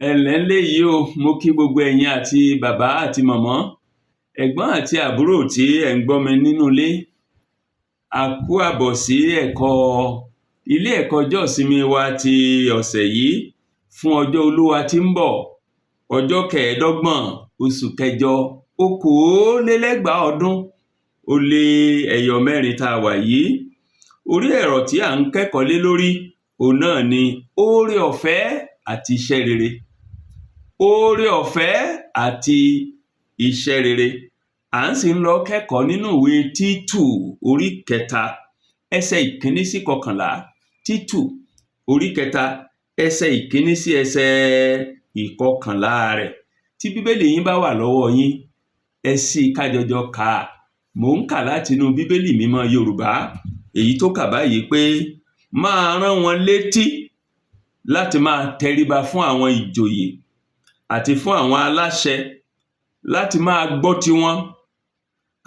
Ẹ ǹlẹ́ ńlé yìí o. Mo kí gbogbo ẹ̀yin àti bàbá àti mọ̀mọ́, ẹ̀gbọ́n àti àbúrò tí ẹ̀ ń gbọ́ mi nínú ilé. A kú àbọ̀ sí ẹ̀kọ́ ilé ẹ̀kọ́ ọjọ́ ìsinmi wa ti ọ̀sẹ̀ yìí fún ọjọ́ Olúwa tí ń bọ̀, ọjọ́ 25 oṣù kẹjọ 2024 tá a wà yìí. Orí ẹ̀rọ tí à ń kẹ́kọ̀ọ́ lé lórí òun náà ni oore ọ̀fẹ́ àti iṣẹ́ rere. Oore ọ̀fẹ́ àti iṣẹ́ rere. À ń sì ń lọ kẹ́kọ̀ọ́ nínú ìwé Títù orí 3, ẹsẹ̀ 1 sí 11. Títù orí 3, ẹsẹ̀ 1 sí ẹsẹ̀ 11 rẹ̀. Tí Bíbélì yín bá wà lọ́wọ́ yín, ẹ ṣí i ká jọjọ kà á. Mò ń kà láti inú Bíbélì Mímọ́ Yorùbá, èyí tó kà báyìí pé, máa rán wọn létí láti máa tẹríba fún àwọn ìjòyè àti fún àwọn aláṣẹ, láti máa gbọ́ tiwọn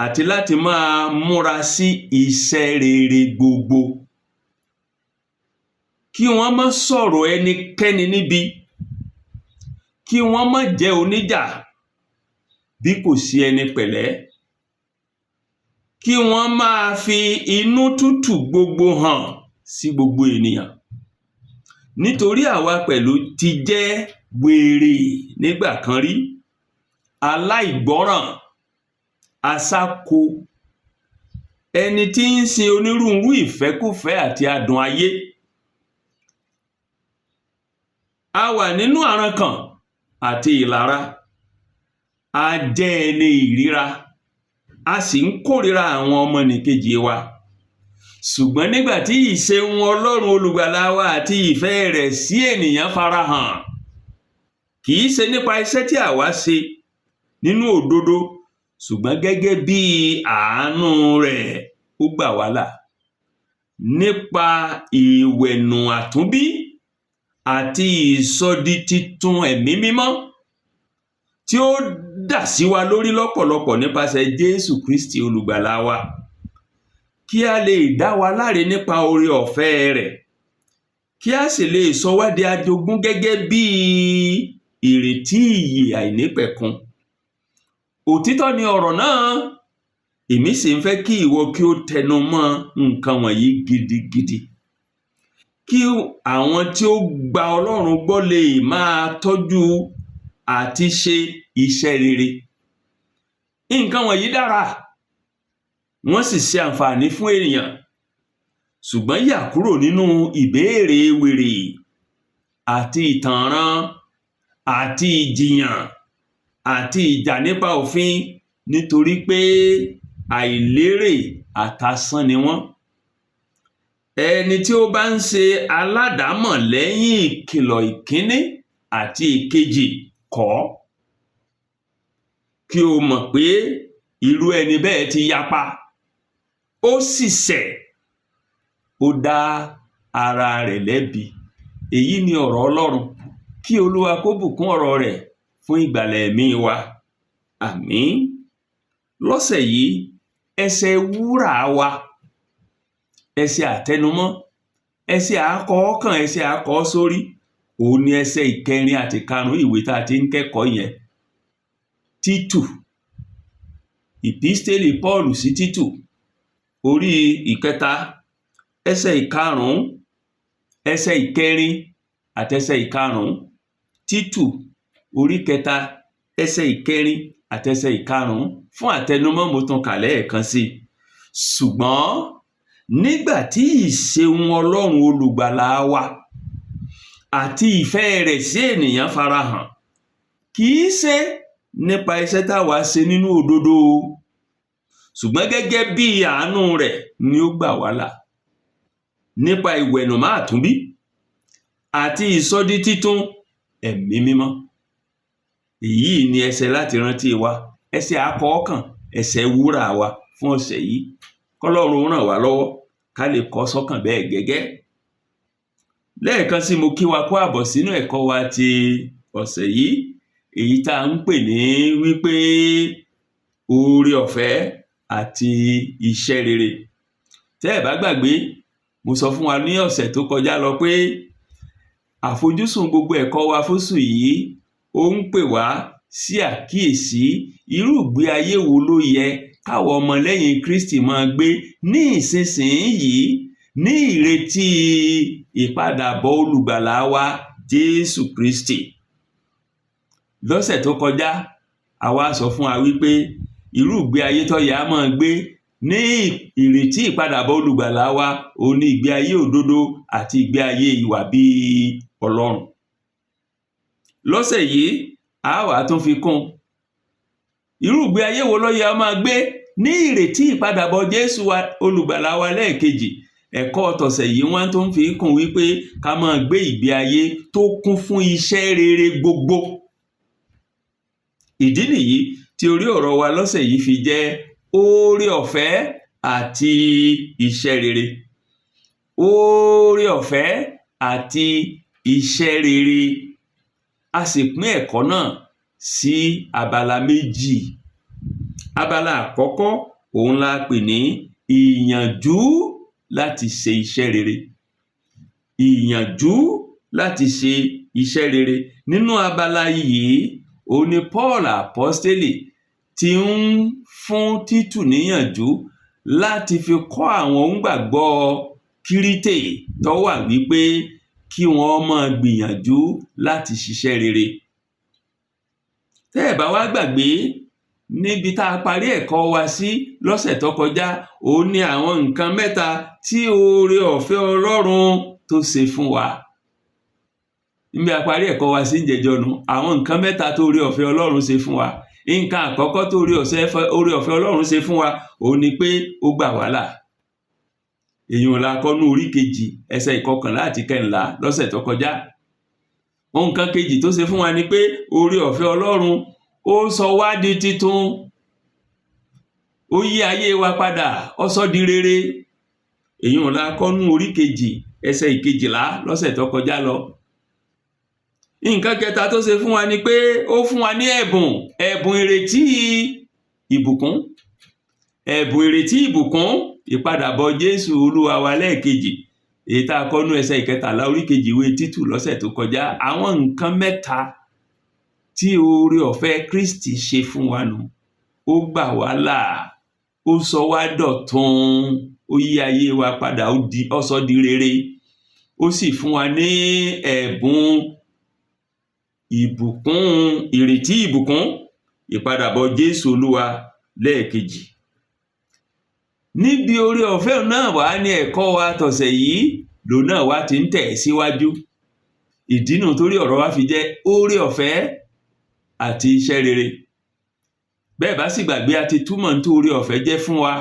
àti láti máa múra sí iṣẹ́ rere gbogbo. Kí wọ́n má sọ̀rọ̀ ẹnikẹ́ni níbi, kí wọ́n má jẹ́ oníjà bí kò sí ẹni pẹ̀lẹ́, kí wọ́n máa fi inú tútù gbogbo hàn sí gbogbo ènìyàn. Nítorí àwa pẹ̀lú ti jẹ́ wèrè nígbà kan rí, aláìgbọ́ràn, asáko, ẹni tí ń sin onírúurú ìfẹ́kúfẹ̀ẹ́ àti adùn ayé. A wà nínú àrankàn àti ìlara, a jẹ́ ẹni ìríra, a sì ń kórìíra àwọn ọmọnìkejì wa. Ṣùgbọ́n nígbà tí ìṣeun Ọlọ́run olùgbàlà wa àti ìfẹ́ rẹ̀ sí ènìyàn farahàn, kì í ṣe nípa iṣẹ́ tí àwa ṣe nínú òdodo, ṣùgbọ́n gẹ́gẹ́ bí àánú rẹ̀, ó gbà wá là nípa ìwẹ̀nù àtúnbí àti ìsọdititun ẹ̀mí mímọ́ tí ó dà sí wa lórí lọ́pọ̀lọpọ̀ nípasẹ̀ Jésù Kristi olùgbàlà wa, kí a lè dá wa láre nípa oore ọ̀fẹ́ rẹ̀, kí a sì lè sọ wá di ajogún gẹ́gẹ́ bí ìrètí ìyè àìnípẹ̀kun. Òtítọ́ ni ọ̀rọ̀ náà, èmi sì ń fẹ́ kí ìwọ kí ó tẹnu mọ́ nǹkan wọ̀nyí gidigidi, kí àwọn tí ó gba Ọlọ́run gbọ́ lè máa tọ́jú àti ṣe iṣẹ́ rere. Nǹkan wọ̀nyí dára, wọ́n sì ṣe àǹfààní fún ènìyàn, ṣùgbọ́n yà kúrò nínú ìbéèrè wèrè àti ìtànràn àti ìjìyàn àti ìjà nípa òfin, nítorí pé àìlérè àtasán ni wọ́n. Ẹni tí ó bá ń ṣe aládàámọ̀ lẹ́yìn ìkìlọ̀ ìkíní àti ìkejì kọ́, kí o mọ̀ pé irú ẹni bẹ́ẹ̀ ti yapa, ó sì ṣẹ̀, ó dá ara rẹ̀ lẹ́bi. Èyí ni ọ̀rọ̀ Ọlọ́run. Kí Olúwa kó bùkún ọ̀rọ̀ rẹ̀ fún ìgbàlà ẹ̀mí wa. Àmín. Lọ́sẹ̀ yìí, ẹsẹ̀ wúrà wa, ẹsẹ̀ àtẹnumọ́, ẹsẹ̀ àkọ́kàn, ẹsẹ̀ àkọ́ sórí, òun ni ẹsẹ̀ 4 àti 5 ìwé tá a ti ń kẹ́kọ̀ọ́ yẹn. Títù, ìpísítélì Pọ́ọ̀lù sí Títù, orí 3, ẹsẹ̀ 5, ẹsẹ̀ 4 àti ẹsẹ̀ 5. Títù orí 3, ẹsẹ̀ 4 àti ẹsẹ̀ 5. Fún àtẹnumọ́, mo tún kà lẹ́ẹ̀kan sí i. Ṣùgbọ́n nígbà tí ìṣeun Ọlọ́run olùgbàlà wa àti ìfẹ́ rẹ̀ sí ènìyàn farahàn, kì í ṣe nípa iṣẹ́ táwa ṣe nínú òdodo, ṣùgbọ́n gẹ́gẹ́ bí àánú rẹ̀ ni ó gbà wá là nípa ìwẹ̀nùmọ́ àtúnbí àti ìsọditítun ẹ̀mí mímọ́. Èyí ni ẹsẹ̀ láti rántí wa, ẹsẹ̀ àkọ́kàn, ẹsẹ̀ wúrà wa fún ọ̀sẹ̀ yìí. Kọ́lọ́run ràn wá lọ́wọ́ ká lè kọ́ sọ́kàn bẹ́ẹ̀ gẹ́gẹ́. Lẹ́ẹ̀kan sí, mo kí wa kú àbọ̀ sínú ẹ̀kọ́ wa ti ọ̀sẹ̀ yìí, èyí tá à ń pè ní wípé oore ọ̀fẹ́ àti iṣẹ́ rere. Tẹ́ ẹ̀ bá gbàgbé, mo sọ fún wa ní ọ̀sẹ̀ tó kọjá lọ pé Àfojúsùn gbogbo ẹ̀kọ́ wa fóṣù yìí, ó ń pè wá sí àkíyèsí irú ìgbé ayé wo ló yẹ káwa ọmọlẹ́yìn Kristi máa gbé ní ìsinsìnyí ní ìrètí ìpadàbọ̀ olùgbàlà wa Jésù Kristi. Lọ́sẹ̀ tó kọjá, a wá sọ fún wa wípé irú ìgbé ayé tó yẹ á máa gbé ní ìrètí ìpadàbọ̀ olùgbàlà wa òun ni ìgbé ayé òdodo àti ìgbé ayé ìwà bíi Ọlọ́run. Lọ́sẹ̀ yìí, a wá tún fi kún irú ìgbé ayé wo ló yẹ á máa gbé ní ìrètí ìpadàbọ̀ Jésù wa olùgbàlà wa lẹ́ẹ̀kejì. Ẹ̀kọ́ tọ̀sẹ̀ yìí wọ́n tún fi kún wípé ká máa gbé ìgbé ayé tó kún fún iṣẹ́ rere gbogbo. Ìdí nìyí tí orí ọ̀rọ̀ wa lọ́sẹ̀ yìí fi jẹ́ oore ọ̀fẹ́ àti iṣẹ́ rere. Oore ọ̀fẹ́ àti iṣẹ́ rere. A sì pín ẹ̀kọ́ náà sí abala méjì. Abala àkọ́kọ́ òun la pè ní ìyànjú láti ṣe iṣẹ́ rere. Ìyànjú láti ṣe iṣẹ́ rere. Nínú abala yìí, òun ni Paul Àpọ́stélì ti ń fún Títù níyànjú láti fi kọ́ àwọn onígbàgbọ́ Kíríté tó wà wípé kí wọ́n máa gbìyànjú láti ṣiṣẹ́ rere. Tẹ́ ẹ̀ bá wá gbàgbé, níbi tá a parí ẹ̀kọ́ wa sí lọ́sẹ̀ tó kọjá, òun ni àwọn nǹkan mẹ́ta tí oore ọ̀fẹ́ Ọlọ́run tó ṣe fún wa. Níbi a parí ẹ̀kọ́ wa sí ìjẹjọ́ nu, àwọn nǹkan mẹ́ta tó oore ọ̀fẹ́ Ọlọ́run ṣe fún wa. Nǹkan àkọ́kọ́ tó oore ọ̀fẹ́ Ọlọ́run ṣe fún wa, òun ni pé ó gbà wá là. Èyí la kọ́ ní orí kejì ẹsẹ̀ ìkọkànlá àti kẹrìnlá lọ́sẹ̀ tó kọjá. Nǹkan kejì tó ṣe fún wa ni pé oore ọ̀fẹ́ Ọlọ́run ó sọ wá di titun, ó yí ayé wa padà, ó sọ di rere. Èyí la kọ́ ní orí kejì ẹsẹ̀ ìkejìlá lọ́sẹ̀ tó kọjá lọ. Nǹkan kẹta tó ṣe fún wa ni pé ó fún wa ní ẹ̀bùn, ẹ̀bùn ìrètí ìbùkún, ẹ̀bùn ìrètí ìbùkún ìpadàbọ̀ Jésù Olúwa wa lẹ́ẹ̀kejì, èyí tá a kọ́ ní ẹsẹ̀ ìkẹtàlá orí kejì ìwé Títù lọ́sẹ̀ tó kọjá. Àwọn nǹkan mẹ́ta tí oore ọ̀fẹ́ Kristi ṣe fún wa nù. Ó gbà wá là, ó sọ wá dọ̀tun, ó yí ayé wa padà, ó sọ di rere, ó sì fún wa ní ẹ̀bùn ìbùkún, ìrètí ìbùkún ìpadàbọ̀ Jésù Olúwa lẹ́ẹ̀kejì. Níbi oore ọ̀fẹ́ náà wá ní ẹ̀kọ́ wa tọ̀sẹ̀ yìí lòun náà wá ti ń tẹ̀ síwájú. Ìdí nù torí ọ̀rọ̀ wa fi jẹ́ oore ọ̀fẹ́ àti iṣẹ́ rere. Bẹ́ẹ̀ bá sì gbàgbé, a ti túmọ̀ ní tó oore ọ̀fẹ́ jẹ́ fún wa.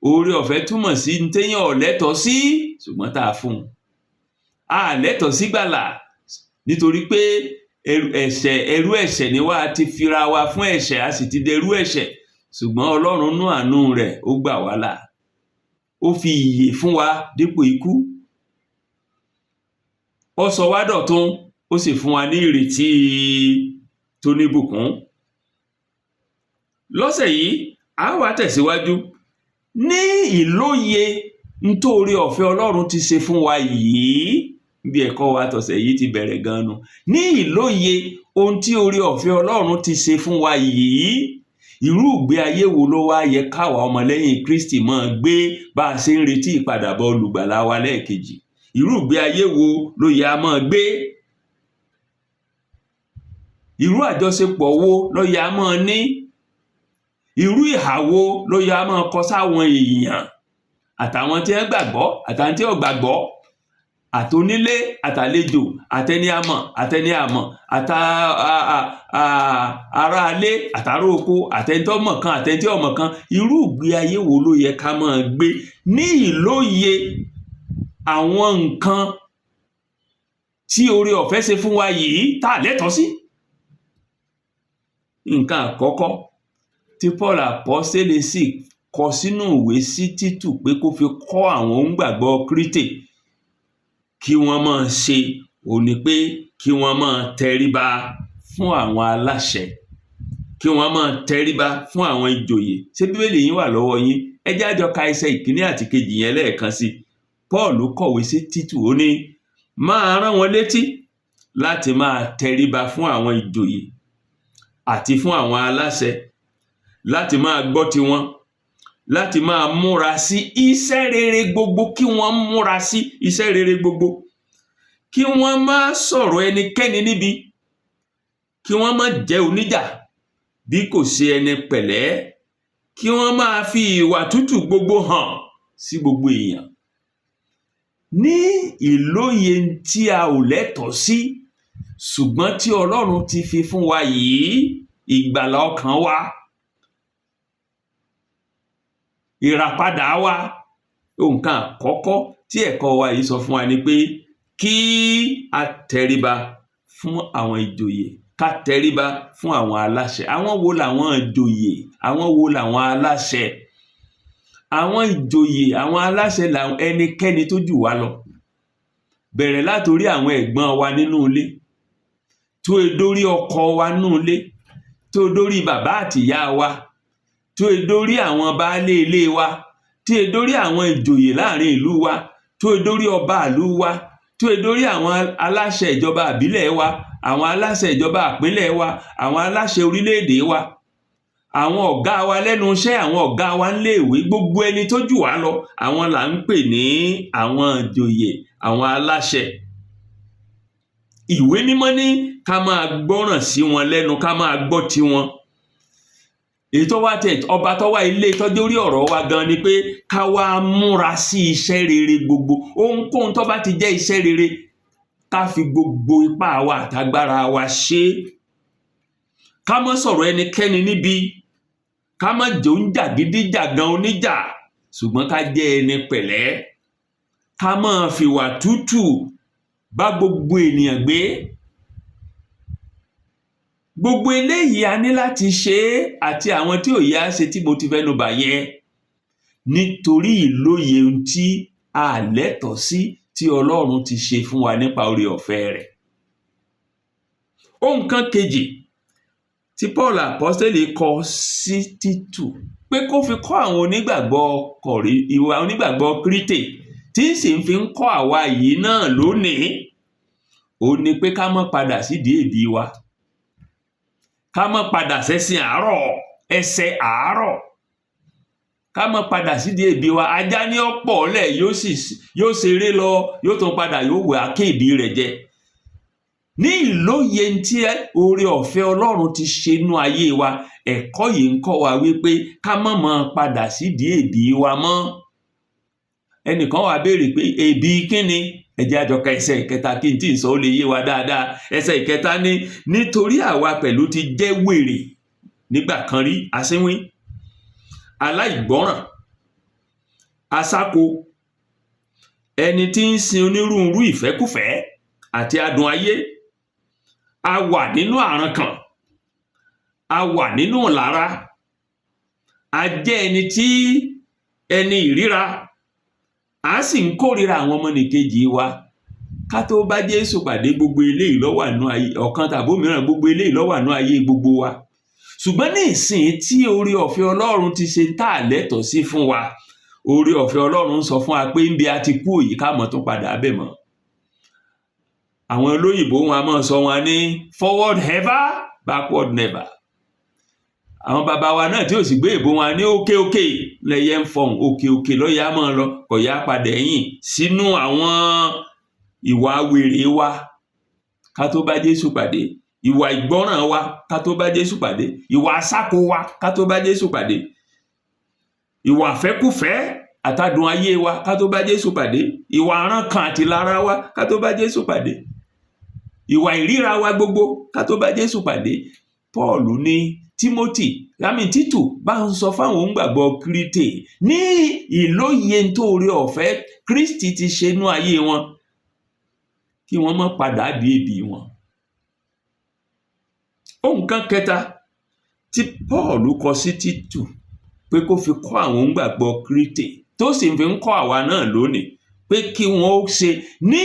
Oore ọ̀fẹ́ túmọ̀ sí ní téèyàn ò lẹ́tọ̀ọ́ sí ṣùgbọ́n tá a fún un. A lẹ́tọ̀ọ́ sí gbàlà nítorí pé ẹ̀ṣẹ̀, ẹrú ẹ̀ṣẹ̀ ni wá, a ti fira wa fún ẹ̀ṣẹ̀, a sì ti dẹrú ẹ̀ṣẹ̀. Ṣùgbọ́n Ọlọ́run nú àánú rẹ̀ ó gbà wá là. Ó fi ìyè fún wa dípò ikú. Ó sọ wá dọ̀tun, ó sì fún wa ní ìrètí tó níbùkún. Lọ́sẹ̀ yìí, a wá tẹ̀síwájú ní ìlóye nítorí ọ̀fẹ́ Ọlọ́run ti ṣe fún wa yìí. Bí ẹ̀kọ́ wa tọ̀sẹ̀ yìí ti bẹ̀rẹ̀ gan-an nu. Ní ìlóye ohun tí oore ọ̀fẹ́ Ọlọ́run ti ṣe fún wa yìí, irú ìgbé ayé wo ló wá yẹ káwa ọmọlẹ́yìn Kristi máa gbé bá a ṣe ń retí ìpadàbọ̀ olùgbàlà wa lẹ́ẹ̀kejì? Irú ìgbé ayé wo ló yẹ a máa gbé? Irú àjọṣepọ̀ wo ló yẹ a máa ní? Irú ìhà wo ló yẹ a máa kọ sáwọn èèyàn, àtàwọn tí wọ́n gbàgbọ́ àtàwọn tí ò gbàgbọ́, àtonílé àtàlejò, àtẹni amọ̀ àtẹni àmọ̀, àtà aráalé àtàrá oko, àtẹni tó mọ̀ kan àtẹni tí ò mọ̀ kan? Irú ìgbé ayé wo ló yẹ ká máa gbé ní ìlóye àwọn nǹkan tí oore ọ̀fẹ́ ṣe fún wa yìí tá a lẹ́tọ̀ọ́ sí? Nǹkan àkọ́kọ́ tí Paul Àpọ́stélì sì kọ sínú ìwé sí Títù pé kó fi kọ́ àwọn onígbàgbọ́ Kríté kí wọ́n máa ṣe, òun ni pé kí wọ́n máa tẹríba fún àwọn aláṣẹ, kí wọ́n máa tẹríba fún àwọn ìjòyè. Ṣé Bíbélì yín wà lọ́wọ́ yín? Ẹ jẹ́ á jọ ka ẹsẹ̀ ìkíní àti kejì yẹn lẹ́ẹ̀kan sí. Paul kọ̀wé sí Títù, ó ní Máa rán wọn létí láti máa tẹríba fún àwọn ìjòyè àti fún àwọn aláṣẹ, láti máa gbọ́ tiwọn, láti máa múra sí iṣẹ́ rere gbogbo, kí wọ́n múra sí iṣẹ́ rere gbogbo, kí wọ́n má sọ̀rọ̀ ẹnikẹ́ni níbi, kí wọ́n má jẹ́ oníjà, bí kò ṣe ẹni pẹ̀lẹ́, kí wọ́n máa fi ìwà tútù gbogbo hàn sí gbogbo èèyàn. Ní ìlóye tí a ò lẹ́tọ̀ọ́ sí, ṣùgbọ́n tí Ọlọ́run ti fi fún wa yìí, ìgbàlà ọkàn wa, ìràpadà wa, nǹkan àkọ́kọ́ tí ẹ̀kọ́ wa yìí sọ fún wa ni pé kí a tẹríba fún àwọn ìjòyè, ká tẹríba fún àwọn aláṣẹ. Àwọn wo làwọn ìjòyè? Àwọn wo làwọn aláṣẹ? Àwọn ìjòyè, àwọn aláṣẹ làwọn ẹnikẹ́ni tó jù wá lọ. Bẹ̀rẹ̀ látorí àwọn ẹ̀gbọ́n wa nínú ilé, tó e dórí ọkọ wa nínú ilé, tó e dórí bàbá àtìyá wa, tó e dórí àwọn baálé ilé wa, tó e dórí àwọn ìjòyè láàrin ìlú wa, tó e dórí ọba ìlú wa, tó e dórí àwọn aláṣẹ ìjọba ìbílẹ̀ wa, àwọn aláṣẹ ìjọba ìpínlẹ̀ wa, àwọn aláṣẹ orílẹ̀-èdè wa, àwọn ọ̀gá wa lẹ́nu iṣẹ́, àwọn ọ̀gá wa níléèwé, gbogbo ẹni tó jù wá lọ, àwọn là ń pè ní àwọn ìjòyè, àwọn aláṣẹ. Ìwé Mímọ́ ní ká máa gbọ́ràn sí wọn lẹ́nu, ká máa gbọ́ tiwọn. Èyí tó wá tẹ̀ ọba tó wá ilé tọ́jú orí ọ̀rọ̀ wa gan ni pé ká wá múra sí iṣẹ́ rere gbogbo. Ohunkóhun tó bá ti jẹ́ iṣẹ́ rere, ká fi gbogbo ipá wa àtagbára wa ṣe é. Ká má sọ̀rọ̀ ẹnikẹ́ni níbi, ká má jẹ́ oníjàgídíjàgan oníjà, ṣùgbọ́n ká jẹ́ ẹni pẹ̀lẹ́. Ká máa fìwà tútù bá gbogbo ènìyàn gbé. Gbogbo eléyìí a ní láti ṣe é, àti àwọn tí ò yẹ á ṣe tí mo ti fẹ́nu bà yẹn, nítorí ìlóye ohun tí a lẹ́tọ̀ọ́ sí tí Ọlọ́run ti ṣe fún wa nípa oore ọ̀fẹ́ rẹ̀. Ohun kan kejì tí Paul Àpọ́stélì kọ sí Títù pé kó fi kọ́ àwọn onígbàgbọ́ kọ̀rí ìwà onígbàgbọ́ Kírítè, tí sì ń fi ń kọ́ àwa yìí náà lónìí, ó ní pé ká má padà sídìí èbí wa, ká má padà sẹ́sìn àárọ̀, ẹsẹ̀ àárọ̀, ká má padà sídìí èbí wa. Ajá ní ọ̀pọ̀ ọ̀lẹ̀ yóò ṣeré lọ, yóò tún padà, yóò wẹ̀ akéèbí rẹ̀ jẹ. Ní ìlóye tí oore ọ̀fẹ́ Ọlọ́run ti ṣe nú ayé wa, ẹ̀kọ́ yìí ń kọ́ wa wípé ká má máa padà sídìí èbí wa mọ́. Ẹnìkan wá béèrè pé èbí kíni? Ẹ jẹ́ á jọ ka ẹsẹ̀ ìkẹta kí n tí ì sọ ó lè yé wa dáadáa. Ẹsẹ̀ ìkẹta ní, nítorí àwa pẹ̀lú ti jẹ́ wèrè nígbà kan rí, asínwín, aláìgbọ́ràn, asáko, ẹni tí ń sin onírúurú ìfẹ́kúfẹ̀ẹ́ àti adùn ayé. A wà nínú àrankàn, a wà nínú ìlara, a jẹ́ ẹni tí ẹni ìríra, a sì ń kórìíra àwọn ọmọnìkejì wa. Ká tó bá Jésù pàdé, gbogbo eléyìí ló wà nínú ayé ọ̀kan tàbí òmíràn, gbogbo eléyìí ló wà nínú ayé gbogbo wa. Ṣùgbọ́n ní ìsìn tí oore ọ̀fẹ́ Ọlọ́run ti ṣe tá a lẹ́tọ̀ọ́ sí fún wa, oore ọ̀fẹ́ Ọlọ́run sọ fún wa pé níbi a ti kú òyì, ká mọ̀ tó padà bẹ̀ mọ́. Àwọn olóyìnbó wọn a máa sọ wọn ní forward ever, backward never. Àwọn bàbá wa náà tí ò sì gbé èbó wọn ní òkè òkè lẹyẹ ń fọhùn, òkè òkè lọ́yẹ á máa lọ, kò yá padà ẹ̀yìn sínú àwọn ìwà wèrè wa ká tó bá Jésù pàdé, ìwà ìgbọ́ràn wa ká tó bá Jésù pàdé, ìwà àsákò wa ká tó bá Jésù pàdé, ìwà àfẹ́kùfẹ́ àtàdùn ayé wa ká tó bá Jésù pàdé, ìwà àrankàn àti lára wa ká tó bá Jésù pàdé, ìwà ìríra wa gbogbo ká tó bá Jésù pàdé. Paul ní Timothy lámì Títù bá ń sọ fáwọn onígbàgbọ́ Kírítè ní ìlóye tó oore ọ̀fẹ́ Kristi ti ṣe nú ayé wọn, kí wọ́n má padà di èbí wọn. Ohun kan kẹta tí Paul kọ sí Títù pé kó fi kọ́ àwọn onígbàgbọ́ Kírítè, tó sì fi ń kọ́ àwa náà lónìí, pé kí wọ́n ó ṣe ní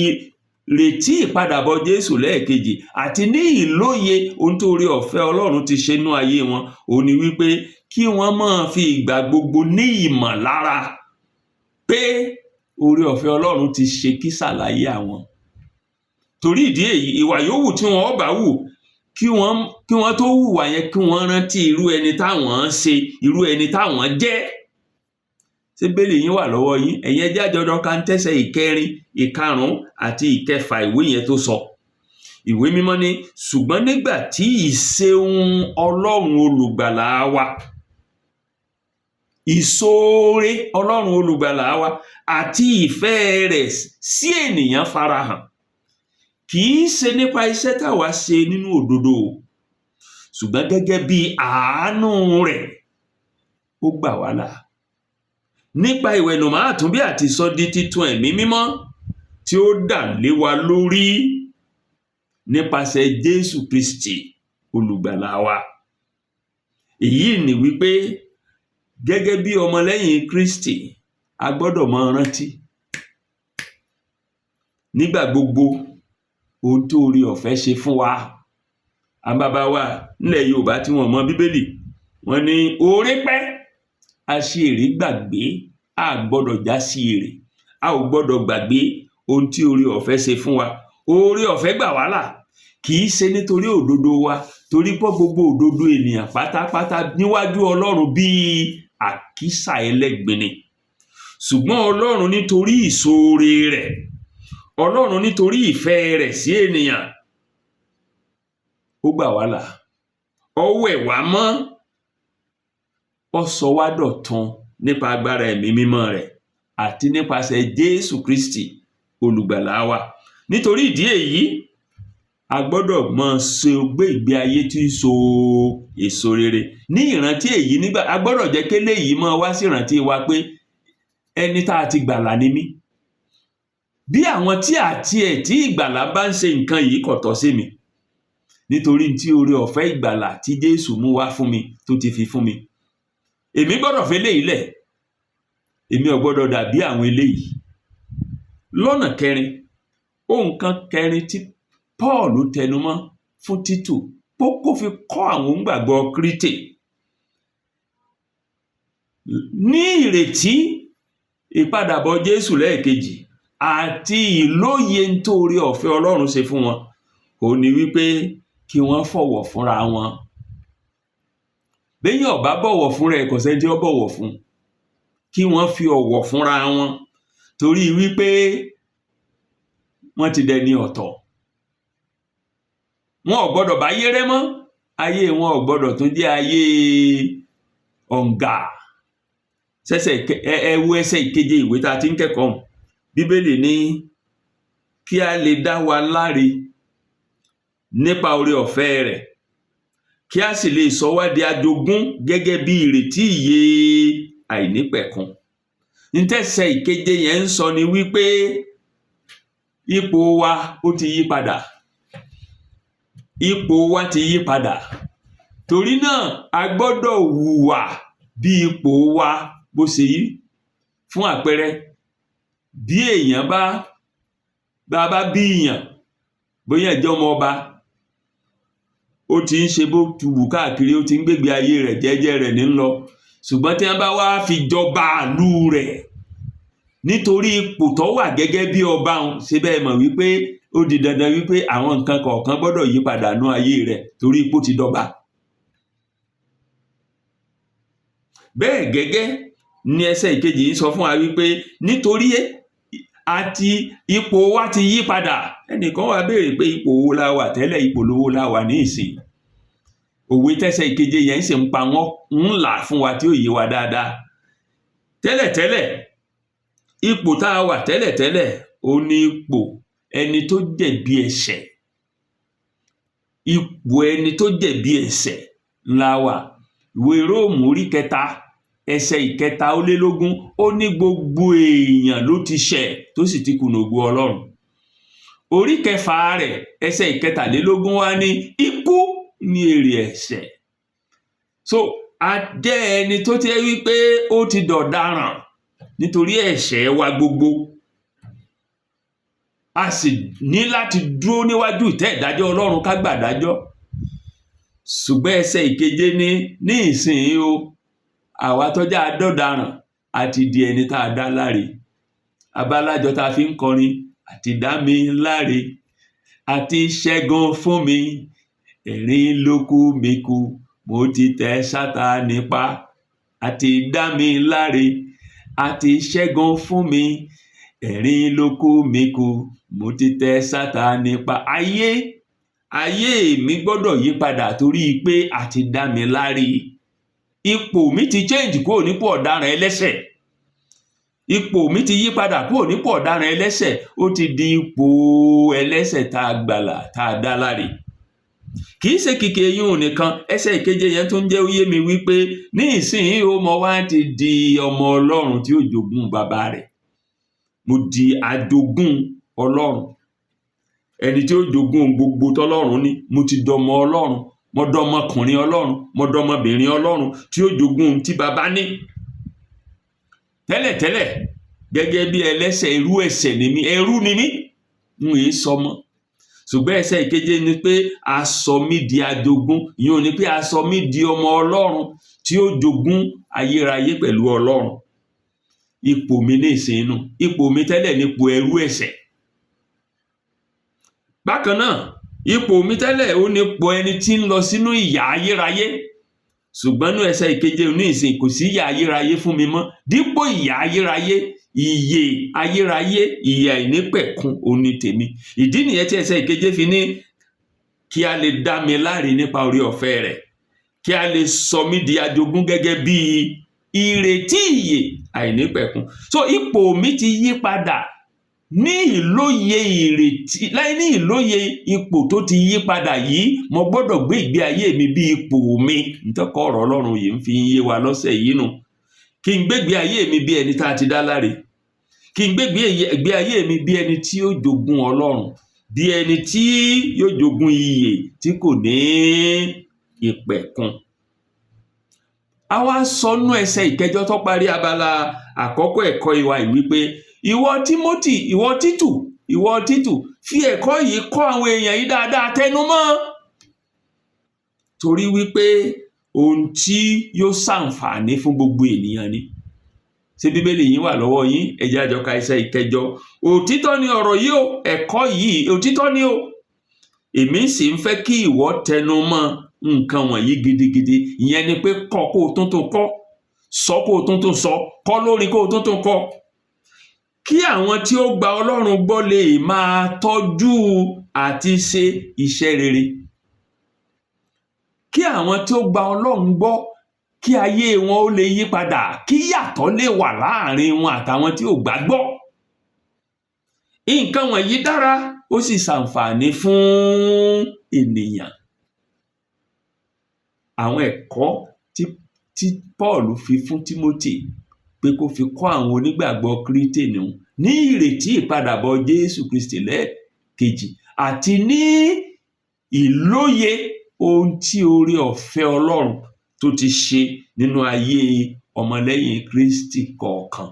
ìrètí ìpadàbọ̀ Jésù lẹ́ẹ̀kejì àti ní ìlóye ohun tó oore ọ̀fẹ́ Ọlọ́run ti ṣe nú ayé wọn, òun ni wípé kí wọ́n máa fi ìgbà gbogbo ní ìmọ̀lára pé oore ọ̀fẹ́ Ọlọ́run ti ṣe kísà láyé àwọn. Torí ìdí èyí, ìwà yòówù tí wọ́n bá wù, kí wọ́n tó hùwà yẹn, kí wọ́n rántí irú ẹni táwọn ń ṣe, irú ẹni táwọn jẹ́. Ṣé Bíbélì yín wà lọ́wọ́ yín? Ẹ̀yin, ẹ jẹ́ á jọ ka ẹsẹ̀ ìkẹrin, ìkarùn-ún àti ìkẹfà ìwé yẹn tó sọ. Ìwé Mímọ́ ní, "Ṣùgbọ́n nígbà tí ìṣeun Ọlọ́run olùgbàlà wa, ìṣoore Ọlọ́run olùgbàlà wa àti ìfẹ́ rẹ̀ sí ènìyàn farahàn, kì í ṣe nípa iṣẹ́ táwa ṣe nínú òdodo o, ṣùgbọ́n gẹ́gẹ́ bí àánú rẹ̀, ó gbà wá là nípa ìwẹ̀nùmọ́ àtúnbí àti ìsọdi titun Ẹ̀mí Mímọ́ tí ó dà lé wa lórí nípasẹ̀ Jésù Kristi olùgbàlà wa." Èyí ni wípé gẹ́gẹ́ bí ọmọlẹ́yìn Kristi, a gbọ́dọ̀ máa rántí nígbà gbogbo ohun tó oore ọ̀fẹ́ ṣe fún wa. Àwọn bàbá wa nílẹ̀ Yorùbá tí wọn mọ Bíbélì, wọ́n ní oore pẹ́, aṣièrè gbàgbé. A gbọ́dọ̀ já sí èrè, a ò gbọ́dọ̀ gbàgbé ohun tí oore ọ̀fẹ́ ṣe fún wa. Oore ọ̀fẹ́ gbà wá là, kì í ṣe nítorí òdodo wa, torí pé gbogbo òdodo ènìyàn pátápátá níwájú Ọlọ́run bíi àkísà ẹlẹ́gbin ni. Ṣùgbọ́n Ọlọ́run, nítorí ìṣoore rẹ̀, Ọlọ́run nítorí ìfẹ́ rẹ̀ sí ènìyàn, ó gbà wá là, ó wẹ̀ wá mọ́, ó sọ wá dọ̀tun nípa agbára Ẹ̀mí Mímọ́ rẹ̀ àti nípasẹ̀ Jésù Kristi olùgbàlà wa. Nítorí ìdí èyí, a gbọ́dọ̀ máa ṣe gbé ìgbé ayé tí ń so èso rere ní ìrántí èyí nígbà. A gbọ́dọ̀ jẹ́ kí eléyìí máa wá sí ìrántí wa pé ẹni tá a ti gbàlà ni mí. Bí àwọn tí àti ẹ̀ tí ìgbàlà bá ń ṣe nǹkan yìí, kò tọ́ sí mi, nítorí tí oore ọ̀fẹ́ ìgbàlà tí Jésù mú wá fún mi, tó ti fi fún mi, èmi gbọ́dọ̀ fi eléyìí lẹ̀. Èmi ò gbọ́dọ̀ dàbí àwọn eléyìí. Lọ́nà kẹrin, ohun kan kẹrin tí Paul tẹnumọ́ fún Títù pé kó fi kọ́ àwọn onígbàgbọ́ Kírítè ní ìrètí ìpadàbọ̀ Jésù lẹ́ẹ̀kejì àti ìlóye nítorí ọ̀fẹ́ Ọlọ́run ṣe fún wọn, òun ni wípé kí wọ́n fọ̀wọ̀ fúnra wọn. Béèyàn ò bá bọ̀wọ̀ fúnra ẹ̀, kò sẹ́ni tí ó bọ̀wọ̀ fún. Kí wọ́n fi ọ̀wọ̀ fúnra wọn, torí wípé wọ́n ti dẹni ọ̀tọ̀. Wọn ò gbọ́dọ̀ báyé rẹ́ mọ́, ayé wọn ò gbọ́dọ̀ tún jẹ́ ayé ọ̀ǹgà. Sẹ́sẹ̀ ẹ wo ẹsẹ̀ ìkeje ìwé tá a ti ń kẹ́kọ̀ọ́ hùn. Bíbélì ní kí a lè dá wa láre nípa oore ọ̀fẹ́ rẹ̀, kí a sì lè sọ wá di ajogún gẹ́gẹ́ bí ìrètí ìyè àìnípẹ̀kun. Ntẹ́sẹ̀ ìkeje yẹn ń sọ ni wípé ipò wa ó ti yí padà, ipò wa ti yí padà. Torí náà, a gbọ́dọ̀ hùwà bí ipò wa bó ṣe yí. Fún àpẹẹrẹ, bí èèyàn bá bí èèyàn, bóyá jẹ́ ọmọ ọba, ó ti ń ṣe bó ti wù káàkiri, ó ti ń gbégbé ayé rẹ̀ jẹ́jẹ́ rẹ̀ ní ń lọ. Ṣùgbọ́n tí wọ́n bá wá fi jọba ìlú rẹ̀, nítorí ipò tó wà gẹ́gẹ́ bí ọba òun, ṣe bẹ́ẹ̀ mọ̀ wípé ó di dandan wípé àwọn nǹkan kọ̀ọ̀kan gbọ́dọ̀ yí padà nú ayé rẹ̀, torí ipò ti dọba. Bẹ́ẹ̀ gẹ́gẹ́ ní ẹsẹ̀ ìkejì ń sọ fún wa wípé nítorí àti ipò wa ti yí padà. Ẹnìkan wá béèrè pé ipò wo la wà tẹ́lẹ̀, ipò wo la wà ní ìsìn? Òwe tẹ́sẹ̀ ìkeje yẹn sì ń pa wọ́n ń là fún wa tí ó yé wa dáadáa. Tẹ́lẹ̀tẹ́lẹ̀, ipò tá a wà tẹ́lẹ̀tẹ́lẹ̀, ó ní ipò ẹni tó jẹ̀bi ẹ̀ṣẹ̀. Ipò ẹni tó jẹ̀bi ẹ̀ṣẹ̀ la wà. Ìwé Róòmù orí 3 ẹsẹ̀ 23, ó ní gbogbo èèyàn ló ti ṣẹ̀ tó sì ti kùnà ògo Ọlọ́run. Orí 6 rẹ̀, ẹsẹ̀ 23 wá ní ikú ní èrè ẹ̀ṣẹ̀. So a jẹ́ ẹni tó jẹ́ wípé ó ti dọ̀daràn nítorí ẹ̀ṣẹ̀ wa gbogbo, a sì ní láti dúró níwájú ìtẹ́ ìdájọ́ Ọlọ́run ká gbàdájọ́. Ṣùgbọ́n ẹsẹ̀ ìkeje ní ní ìsìn o, àwa tó jẹ́ adọ́daràn a ti di ẹni tá a dá láre. Abálájọ tá a fi ń kọrin àti dá mi láre. A ti ṣẹ́gun fún mi, ẹ̀rín ló kù mí kù, mo ti tẹ Sátánì pa. A ti dá mi láre, a ti ṣẹ́gun fún mi, ẹ̀rín ló kù mí kù, mo ti tẹ Sátánì pa. Ayé mi gbọ́dọ̀ yí padà torí pé a ti dá mi láre. Ipò mi ti change kúrò nípò ọ̀daràn ẹlẹ́ṣẹ̀. Ipò mi ti yí padà kúrò nípò ọ̀daràn ẹlẹ́ṣẹ̀, ó ti di ipò ẹlẹ́ṣẹ̀ tá a gbàlà, tá a dá láre. Kì í ṣe kìkì eyín nìkan, ẹsẹ̀ ìkeje yẹn tún jẹ́ ó yé mi wípé ní ìsinyìí ó mọ wá ti di ọmọ Ọlọ́run tí ó jogún bàbá rẹ̀. Mo di ajogún Ọlọ́run, ẹni tí ó jogún gbogbo tọ́lọ́run ní. Mo ti dọmọ Ọlọ́run, mo dọmọkùnrin Ọlọ́run, mo dọmọbìnrin Ọlọ́run tí ó jogún tí bàbá ní. Tẹ́lẹ̀tẹ́lẹ̀, gẹ́gẹ́ bí ẹlẹ́ṣẹ̀, irú ẹ̀ṣẹ̀ ni mí, ẹrú ni mí, n èé sọmọ. Ṣùgbọ́n ẹsẹ̀ ìkeje ni pé a sọ mí di ajogún. Ìyẹn ò ní pé a sọ mí di ọmọ Ọlọ́run tí ó jogún ayérayé pẹ̀lú Ọlọ́run. Ipò mi ní ìsìn inú, ipò mi tẹ́lẹ̀ nípò ẹrú ẹ̀ṣẹ̀. Bákan náà, ipò mi tẹ́lẹ̀ ó nípò ẹni tí ń lọ sínú ìyà ayérayé. Ṣùgbọ́n ní ẹsẹ̀ ìkeje ní ìsìn, kò sí ìyà ayérayé fún mi mọ́. Dípò ìyà ayérayé, ìyè ayérayé, ìyè àìnípẹ̀kun òun ni tèmi. Ìdí nìyẹn tí ẹsẹ̀ ìkeje fi ní kí a lè dá mi láre nípa oore ọ̀fẹ́ rẹ̀, kí a lè sọ mí di ajogún gẹ́gẹ́ bí ìrètí ìyè àìnípẹ̀kun. So ipò mi ti yí padà ní ìlóye ìrètí, láì ní ìlóye ipò tó ti yí padà yìí, mo gbọ́dọ̀ gbé ìgbé ayé mi bí ipò mi. Ntọ́kọ̀ ọ̀rọ̀ Ọlọ́run yìí ń fi yé wa lọ́sẹ̀ yìí nù. Kí n gbégbé ayé mi bí ẹni tá a ti dá láre, kí n gbégbé ìgbé ayé mi bí ẹni tí yóò jogún Ọlọ́run, bí ẹni tí yóò jogún ìyè tí kò ní ìpẹ̀kun. A wá sọ nú ẹsẹ̀ ìkẹjọ tó parí abala àkọ́kọ́ ẹ̀kọ́ ìwà yìí wípé ìwọ Tímótì, ìwọ Títù, ìwọ Títù, fi ẹ̀kọ́ yìí kọ́ àwọn èèyàn yìí dáadáa, tẹnumọ́, torí wípé ohun tí yóò ṣàǹfààní fún gbogbo ènìyàn ni. Ṣé Bíbélì yín wà lọ́wọ́ yín? Ẹ jẹ́ á jọ ka ẹsẹ̀ ìkẹjọ. Òtítọ́ ni ọ̀rọ̀ yìí o, ẹ̀kọ́ yìí òtítọ́ ni o. Èmi sì ń fẹ́ kí ìwọ tẹnu mọ́ nǹkan wọ̀nyí gidigidi. Ìyẹn ni pé kọ́ kó o tún tún kọ́, sọ kó o tún tún sọ, kọ́ lórí kó o tún tún kọ́, kí àwọn tí ó gba Ọlọ́run gbọ́ lè máa tọ́jú àti ṣe iṣẹ́ rere. Kí àwọn tí ó gba Ọlọ́run gbọ́, kí ayé wọn ó lè yí padà, kí yàtọ̀ lè wà láàrin wọn àtàwọn tí ò gbàgbọ́. Nǹkan wọ̀nyí dára, ó sì ṣàǹfààní fún ènìyàn. Àwọn ẹ̀kọ́ tí Paul fi fún Timothy pé kó fi kọ́ àwọn onígbàgbọ́ Krístì ní ìrètí ìpadàbọ̀ Jésù Kristi lẹ́ẹ̀kejì àti ní ìlóye ohun tí oore ọ̀fẹ́ Ọlọ́run tó ti ṣe nínú ayé ọmọlẹ́yìn Kristi kọ̀ọ̀kan.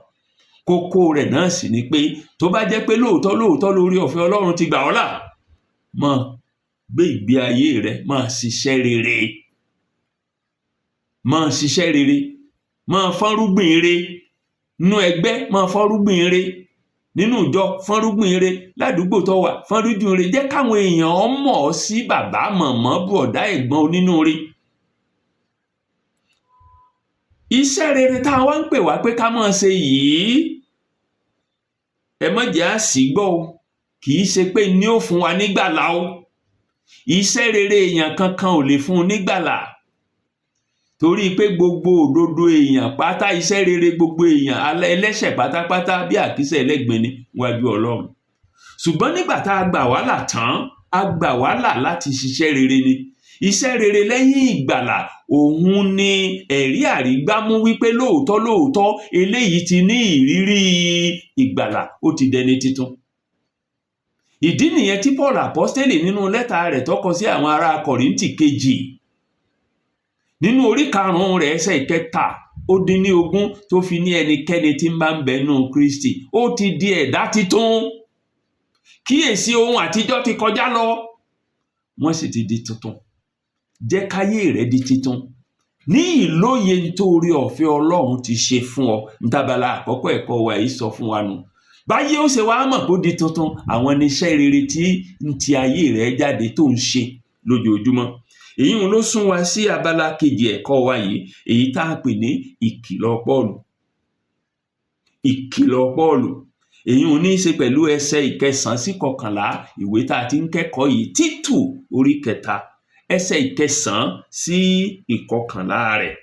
Kókó rẹ̀ náà sì ni pé tó bá jẹ́ pé lóòótọ́ lóòótọ́ lórí ọ̀fẹ́ Ọlọ́run ti gbà ọ́ là, máa gbé ìgbé ayé rẹ, máa ṣiṣẹ́ rere, máa ṣiṣẹ́ rere, máa fọ́nrúgbìn ire nínú ẹgbẹ́, máa fọ́nrúgbìn ire nínú ìjọ, fọ́nrúgbìn ire ládùúgbò tó wà, fọ́nrúgbìn ire. Jẹ́ káwọn èèyàn mọ̀ ọ́ sí bàbá, mọ̀mọ́, bùọ̀dá, ẹ̀gbọ́n onínúure. Iṣẹ́ rere tá a wá ń pè wá pé ká máa ṣe yìí, ẹ má jẹ́ á sì gbọ́ o, kì í ṣe pé ní ó fún wa nígbàlà o. Iṣẹ́ rere èèyàn kankan ò lè fún un nígbàlà, torí pé gbogbo òdodo èèyàn pátá, iṣẹ́ rere gbogbo èèyàn ẹlẹ́ṣẹ̀ pátápátá bí àkísà ẹlẹ́gbin ni níwájú Ọlọ́run. Ṣùgbọ́n nígbà tá a gbà wá là tán, a gbà wá là láti ṣiṣẹ́ rere ni. Iṣẹ́ rere lẹ́yìn ìgbàlà òun ni ẹ̀rí àrígbámú wípé lóòótọ́ lóòótọ́ eléyìí ti ní ìrírí ìgbàlà, ó ti dẹni titun. Ìdí nìyẹn tí Paul apọ́stélì nínú lẹ́tà rẹ̀ tó kọ sí àwọn ará Kọ̀ríńtì kejì nínú orí 5 rẹ̀ ẹsẹ̀ 23 tó fi ní ẹnikẹ́ni tí ń bá ń bẹ nínú Kristi ó ti di ẹ̀dá titun. Kíyèsí, ohun àtijọ́ ti kọjá lọ, wọ́n sì ti di tuntun. Jẹ́ káyé rẹ di titun ní ìlóye nítorí ọ̀fẹ́ Ọlọ́run ti ṣe fún ọ. Ntábala àkọ́kọ́ ẹ̀kọ́ wa yìí sọ fún wa nù. Báyé ó ṣe wá mọ̀ pé ó di tuntun, àwọn níṣẹ́ rere tí ń ti ayé rẹ̀ jáde tó ń ṣe lójoojúmọ́. Èyí ń ló sún wa sí abala kejì ẹ̀kọ́ wa yìí, èyí tá a pè ní ìkìlọ̀ Pọ́ọ̀lù. Ìkìlọ̀ Pọ́ọ̀lù, èyí ń ní í ṣe pẹ̀lú ẹsẹ̀ 9 sí 11 ìwé tá a ti ń kẹ́kọ̀ọ́ yìí, Títù orí 3, ẹsẹ̀ 9 sí 11 rẹ̀.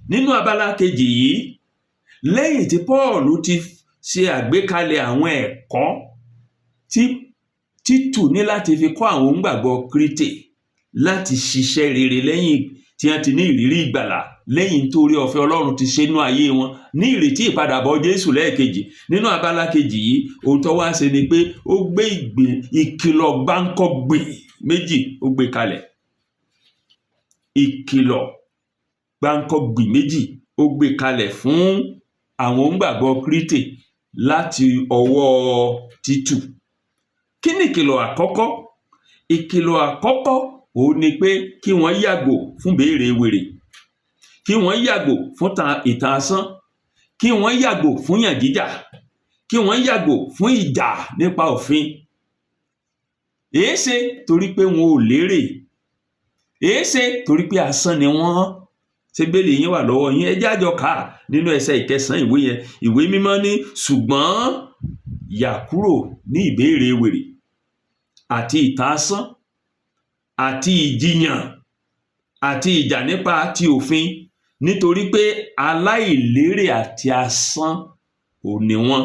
Nínú abala kejì yìí, lẹ́yìn tí Pọ́ọ̀lù ti ṣe àgbékalẹ̀ àwọn ẹ̀kọ́ tí Títù ní láti fi kọ́ àwọn onígbàgbọ́ Kríté láti ṣiṣẹ́ rere lẹ́yìn tí wọ́n ti ní ìrírí ìgbàlà, lẹ́yìn tó oore ọ̀fẹ́ Ọlọ́run ti ṣe nínú ayé wọn, ní ìrètí ìpadàbọ̀ Jésù lẹ́ẹ̀kejì, nínú abala kejì yìí, ohun tó wá ṣe ni pé ó gbé ìkìlọ̀ gbáǹkọ́gbè méjì, ó gbé kalẹ̀. Ìkìlọ̀ gbáǹkọ́gbì méjì, ó gbé kalẹ̀ fún àwọn onígbàgbọ́ Kríté láti ọwọ́ Títù. Kí ni ìkìlọ̀ àkọ́kọ́? Ìkìlọ̀ àkọ́kọ́ òun ni pé kí wọ́n yàgò fún béèrè wèrè, kí wọ́n yàgò fún ìtàn asán, kí wọ́n yàgò fún yàn jíjà, kí wọ́n yàgò fún ìjà nípa òfin. Èéṣe? Torí pé wọn ò lérè. Èéṣe? Torí pé asán ni wọ́n. Ṣé bẹ́ẹ̀lì yín wà lọ́wọ́ yín? Ẹ jẹ́ àjọ kà á nínú ẹsẹ̀ 9 ìwé yẹn. Ìwé Mímọ́ ní, ṣùgbọ́n yà kúrò ní ìbéèrè wèrè àti ìtàn asán àti ìjiyàn àti ìjà nípa ti òfin, nítorí pé aláìlérè àti asán ò ní wọ́n.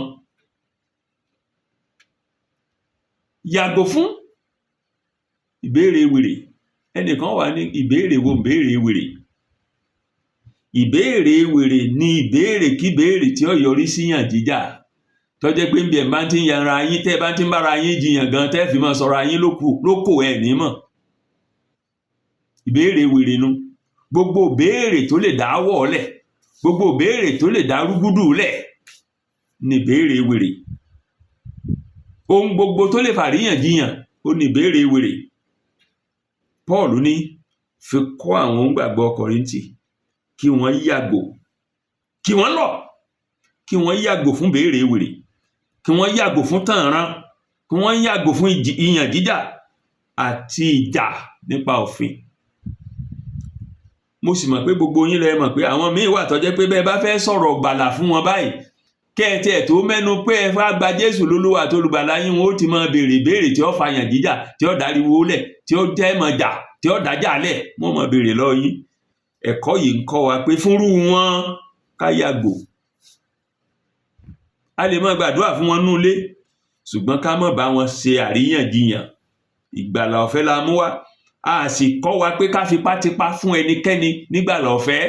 Yàgò fún ìbéèrè wèrè. Ẹnìkan wà ní ìbéèrè wo ìbéèrè wèrè? Ìbéèrè wèrè ni ìbéèrè kí béèrè tí ó yọrí sí yàn jíjà, tó jẹ́ pé bí ẹ bá ti ń yanra yín, tẹ́ ẹ bá ti ń bára yín jiyàn gan, tẹ́ ẹ fi máa sọ̀rọ̀ ayín lóko ẹ̀ ní mọ̀. Ìbéèrè wèrè nu. Gbogbo béèrè tó lè dá wọ̀ lẹ̀, gbogbo béèrè tó lè dá rúgúdù lẹ̀ ni ìbéèrè wèrè. Ohun gbogbo tó lè fàríyànjiyàn ó ní ìbéèrè wèrè. Paul ní fi kọ́ àwọn onígbàgbọ́ Kọ́ríńtì kí wọ́n yàgò, kí wọ́n lọ, kí wọ́n yàgò fún béèrè wèrè, kí wọ́n yàgò fún tànràn, kí wọ́n yàgò fún ìyàn jíjà àti ìjà nípa òfin. Mo sì mọ̀ pé gbogbo yín lẹ mọ̀ pé àwọn míín wà tó jẹ́ pé bẹ́ẹ̀ bá fẹ́ sọ̀rọ̀ gbàlà fún wọn báyìí, kẹ́ ẹ tiẹ̀ tó mẹ́nu pé ẹ fẹ́ gba Jésù lólúwa àti olùgbàlà yín, wọn ó ti máa béèrè béèrè tí ó fa yàn jíjà, tí ó dáríwó lẹ̀, tí ó tẹ́ mọ̀ jà, tí ó dájà lẹ̀, wọ́n máa béèrè lọ́wọ́ yín. Ẹ̀kọ́ yìí ń kọ́ wa pé fúnrú wọn, ká yàgò. A lè máa gbàdúrà fún wọn nínú ilé, ṣùgbọ́n ká má bá wọn ṣe àríyànjiyàn. Ìgbàlà ọ̀fẹ́ la mú wá, a sì kọ́ wa pé ká fipátipá fún ẹnikẹ́ni nígbàlà ọ̀fẹ́.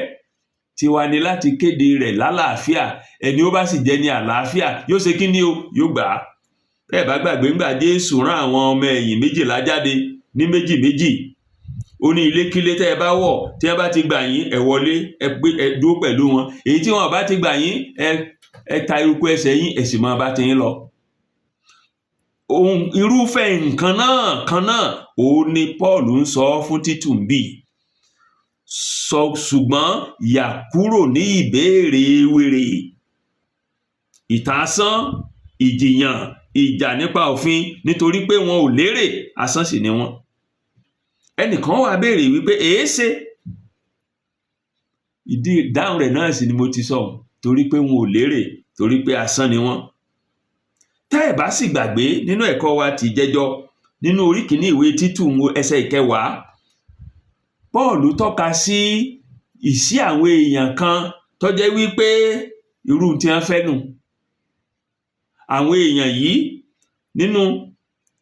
Tiwa ni láti kéde rẹ̀ lálàáfíà. Ẹni ó bá sì jẹ́ ní àlàáfíà yóò ṣe kí ni o? Yóò gbà á. Bẹ́ẹ̀ bá gbàgbé, ńgbà Jésù rán àwọn ọmọ ẹ̀yìn 12 jáde ní méjì méjì, ó ní ilékílé tẹ́ ẹ bá wọ̀, tí wọ́n bá ti gbà yín, ẹ wọlé, ẹ gbé, ẹ dúró pẹ̀lú wọn. Èyí tí wọn bá ti gbà yín, ẹ ta eruku ẹsẹ̀ yín, ẹ sì máa bá ti yín lọ. Ohun irúfẹ́ nǹkan náà kan náà òun ni Paul ń sọ fún Títù ń bì sọ, ṣùgbọ́n yà kúrò ní ìbéèrè wèrè, ìtàn asán, ìjìyàn, ìjà nípa òfin, nítorí pé wọn ò lérè, asán sì ni wọn. Ẹnìkan wá béèrè wípé èéṣe? Ìdí ìdáhùn rẹ̀ náà sì ni mo ti sọ, torí pé wọn ò lérè, torí pé asán ni wọ́n. Tẹ́ ẹ̀ bá sì gbàgbé, nínú ẹ̀kọ́ wa ti jẹjọ, nínú orí 1 ìwé Títù ẹsẹ̀ 10, Paul tọ́ka sí ìsí àwọn èèyàn kan tó jẹ́ wípé irú tí wọ́n fẹ́ nù. Àwọn èèyàn yìí, nínú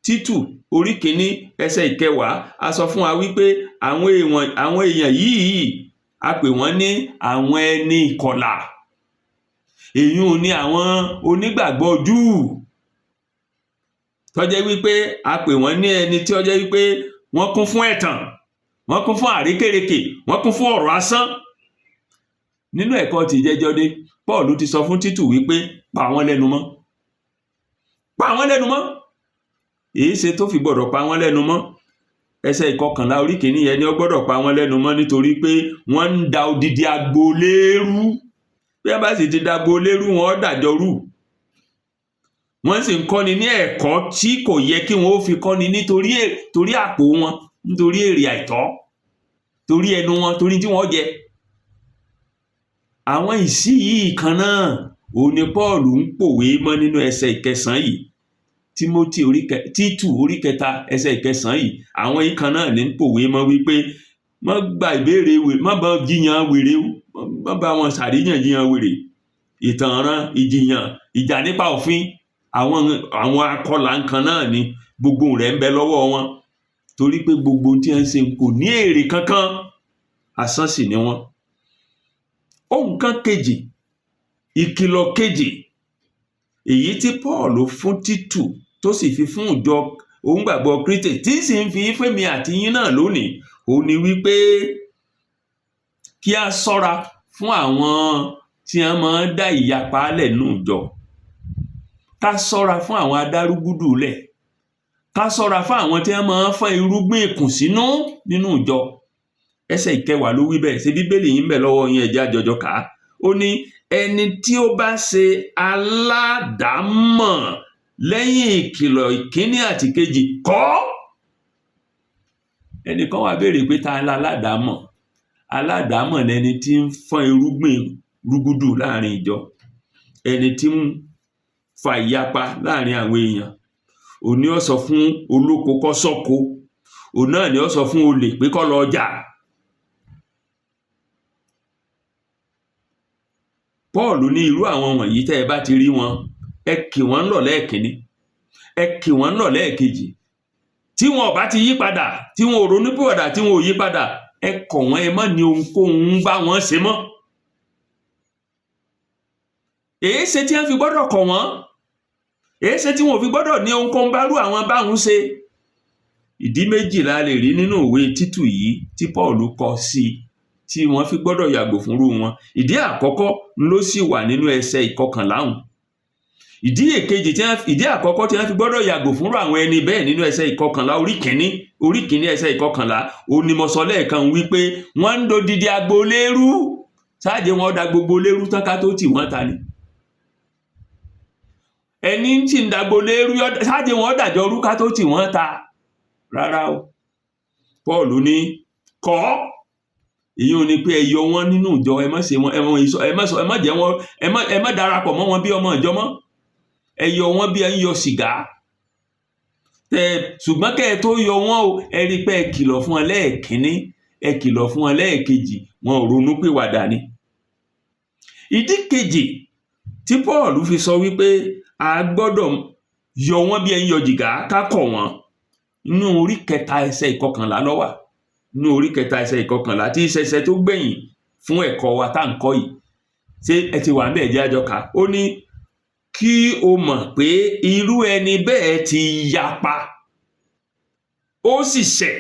Títù orí 1 ẹsẹ̀ 10, a sọ fún wa wípé àwọn èèyàn yìí, a pè wọ́n ní àwọn ẹni ìkọlà. Èyún ni àwọn onígbàgbọ́ Júù tó jẹ́ wípé a pè wọ́n ní ẹni tí ó jẹ́ wípé wọ́n kún fún ẹ̀tàn, wọ́n kún fún àrékérekè, wọ́n kún fún ọ̀rọ̀ asán. Nínú ẹ̀kọ́ ti ìjẹ́jọ́ dé, Paul ti sọ fún Títù wípé pa wọ́n lẹ́nu mọ́, pa wọ́n lẹ́nu mọ́. Èyí ṣe tó fi gbọ́dọ̀ pa wọ́n lẹ́nu mọ́? Ẹsẹ̀ 11 orí 1 yẹn ni ó gbọ́dọ̀ pa wọ́n lẹ́nu mọ́, nítorí pé wọ́n ń da odidi agboolé rú. Bí wọ́n bá sì ti da agboolé rú, wọ́n dàjọ rú. Wọ́n sì ń kọ́ni ní ẹ̀kọ́ tí kò yẹ kí wọ́n ó fi kọ́ni, nítorí torí àpò wọn, nítorí èrè àìtọ́, torí ẹnu wọn, torí tí wọ́n jẹ. Àwọn ìsí yìí kan náà òun ni Paul ń pòwe mọ́ nínú ẹsẹ̀ ìkẹsàn-án yìí, Timothy orí kẹ Títù orí 3 ẹsẹ̀ ìkẹsàn-án yìí. Àwọn yìí kan náà ní ń pòwe mọ́ wípé má gba ìbéèrè wèrè, má bá jiyàn wèrè, má bá wọn ṣàríyànjiyàn wèrè, ìtànràn, ìjiyàn, ìjà nípa òfin. Àwọn akọlà nǹkan náà ni gbogbo rẹ̀ ń bẹ lọ́wọ́ wọn, torí pé gbogbo tí wọ́n ń ṣe kò ní èrè kankan, asán sì ni wọ́n. Ohun kan kejì, ìkìlọ̀ kejì èyí tí Paul fún Títù, tó sì fi fún ìjọ onígbàgbọ́ Kristi, tí sì ń fi fẹ́mi àti yín náà lónìí, òun ni wípé kí a ṣọ́ra fún àwọn tí wọ́n máa ń dá ìyapa lẹ̀ nínú ìjọ, ká ṣọ́ra fún àwọn adárúgúdù lẹ̀, ká ṣọ́ra fún àwọn tí wọ́n máa ń fọ́n irúgbìn ìkùnsínú nínú ìjọ. Ẹsẹ̀ ìkẹwàá ló wí bẹ́ẹ̀. Ṣe Bíbélì yín ń bẹ lọ́wọ́ yín? Ẹ jẹ́ á jọjọ kà á. Ó ní, ẹni tí ó bá ṣe aládàámọ̀ lẹ́yìn ìkìlọ̀ ìkíní àti kejì kọ́. Ẹnìkan wá béèrè pé, ta la aládàámọ̀? Aládàámọ̀ lẹni tí ń fọ́n irúgbìn rúgúdù láàrin ìjọ, ẹni tí ń fa ìyapa láàrin àwọn èèyàn. Òun ni ó sọ fún olóko kó sọ́ko, òun náà ni ó sọ fún olè pé kó lọ jà. Paul ní irú àwọn wọ̀nyí, tẹ́ ẹ bá ti rí wọn, ẹ kì wọ́n lọ̀ lẹ́ẹ̀kínní, ẹ kì wọ́n lọ̀ lẹ́ẹ̀kejì. Tí wọn ò bá ti yí padà, tí wọn ò ronúpìwàdà, tí wọn ò yí padà, ẹ kọ̀ wọ́n, ẹ má ní ohunkóhun ń bá wọn ṣe mọ́. Èé ṣe tí wọ́n fi gbọ́dọ̀ kọ̀ wọ́n? Èé ṣe tí wọn ò fi gbọ́dọ̀ ní ohunkóhun bá rú àwọn báwọn ṣe? Ìdí méjì la lè rí nínú ìwé Títù yìí tí Paul kọ sí i tí wọ́n fi gbọ́dọ̀ yàgò fúnrú wọn. Ìdí àkọ́kọ́ ló sì wà nínú ẹsẹ̀ ìkọkànlá ọ̀hún. Ìdí èkejì tí wọ́n, ìdí àkọ́kọ́ tí wọ́n fi gbọ́dọ̀ yàgò fúnrú àwọn ẹni bẹ́ẹ̀ nínú ẹsẹ̀ ìkọkànlá, orí 1, orí 1 ẹsẹ̀ ìkọkànlá, òun ni mo sọ lẹ́ẹ̀kan wípé wọ́n ń dodidi agboolé rú. Ṣáàjẹ́ wọn da gbogbo lérú tán ká tó tì wọ́n ta ni. Ẹni tí ń dagboolé rú, ṣáàjẹ́ wọn dàjọ rú ká tó tì wọ́n ta? Rárá o. Paul ní kọ́ èyí ò ní pé ẹ yọ wọ́n nínú ìjọ, ẹ má ṣe wọn, ẹ má sọ, ẹ má jẹ́ wọn, ẹ má darapọ̀ mọ́ wọn bí ọmọ ìjọ mọ́. Ẹ yọ wọ́n bí ẹ ń yọ sìgá tẹ. Ṣùgbọ́n kẹ́ ẹ tó yọ wọ́n o, ẹ rí i pé ẹ kìlọ̀ fún wọn lẹ́ẹ̀kínní, ẹ kìlọ̀ fún wọn lẹ́ẹ̀kejì, wọn ò ronú pìwàdà ni. Ìdí kejì tí Paul fi sọ wípé a gbọ́dọ̀ yọ wọ́n bí ẹ ń yọ jìgá, ká kọ̀ wọ́n, inú orí 3 ẹsẹ̀ ìkọkànlá ló wà. Inú orí 3 ẹsẹ̀ ìkọkànlá, tí ìṣẹ̀ṣẹ̀ tó gbẹ̀yìn fún ẹ̀kọ́ wa tá à ń kọ́ yìí. Ṣé ẹ ti wà ń bẹ̀? Jẹ́ àjọ kà. Ó ní kí o mọ̀ pé irú ẹni bẹ́ẹ̀ ti yapa, ó sì ṣẹ̀,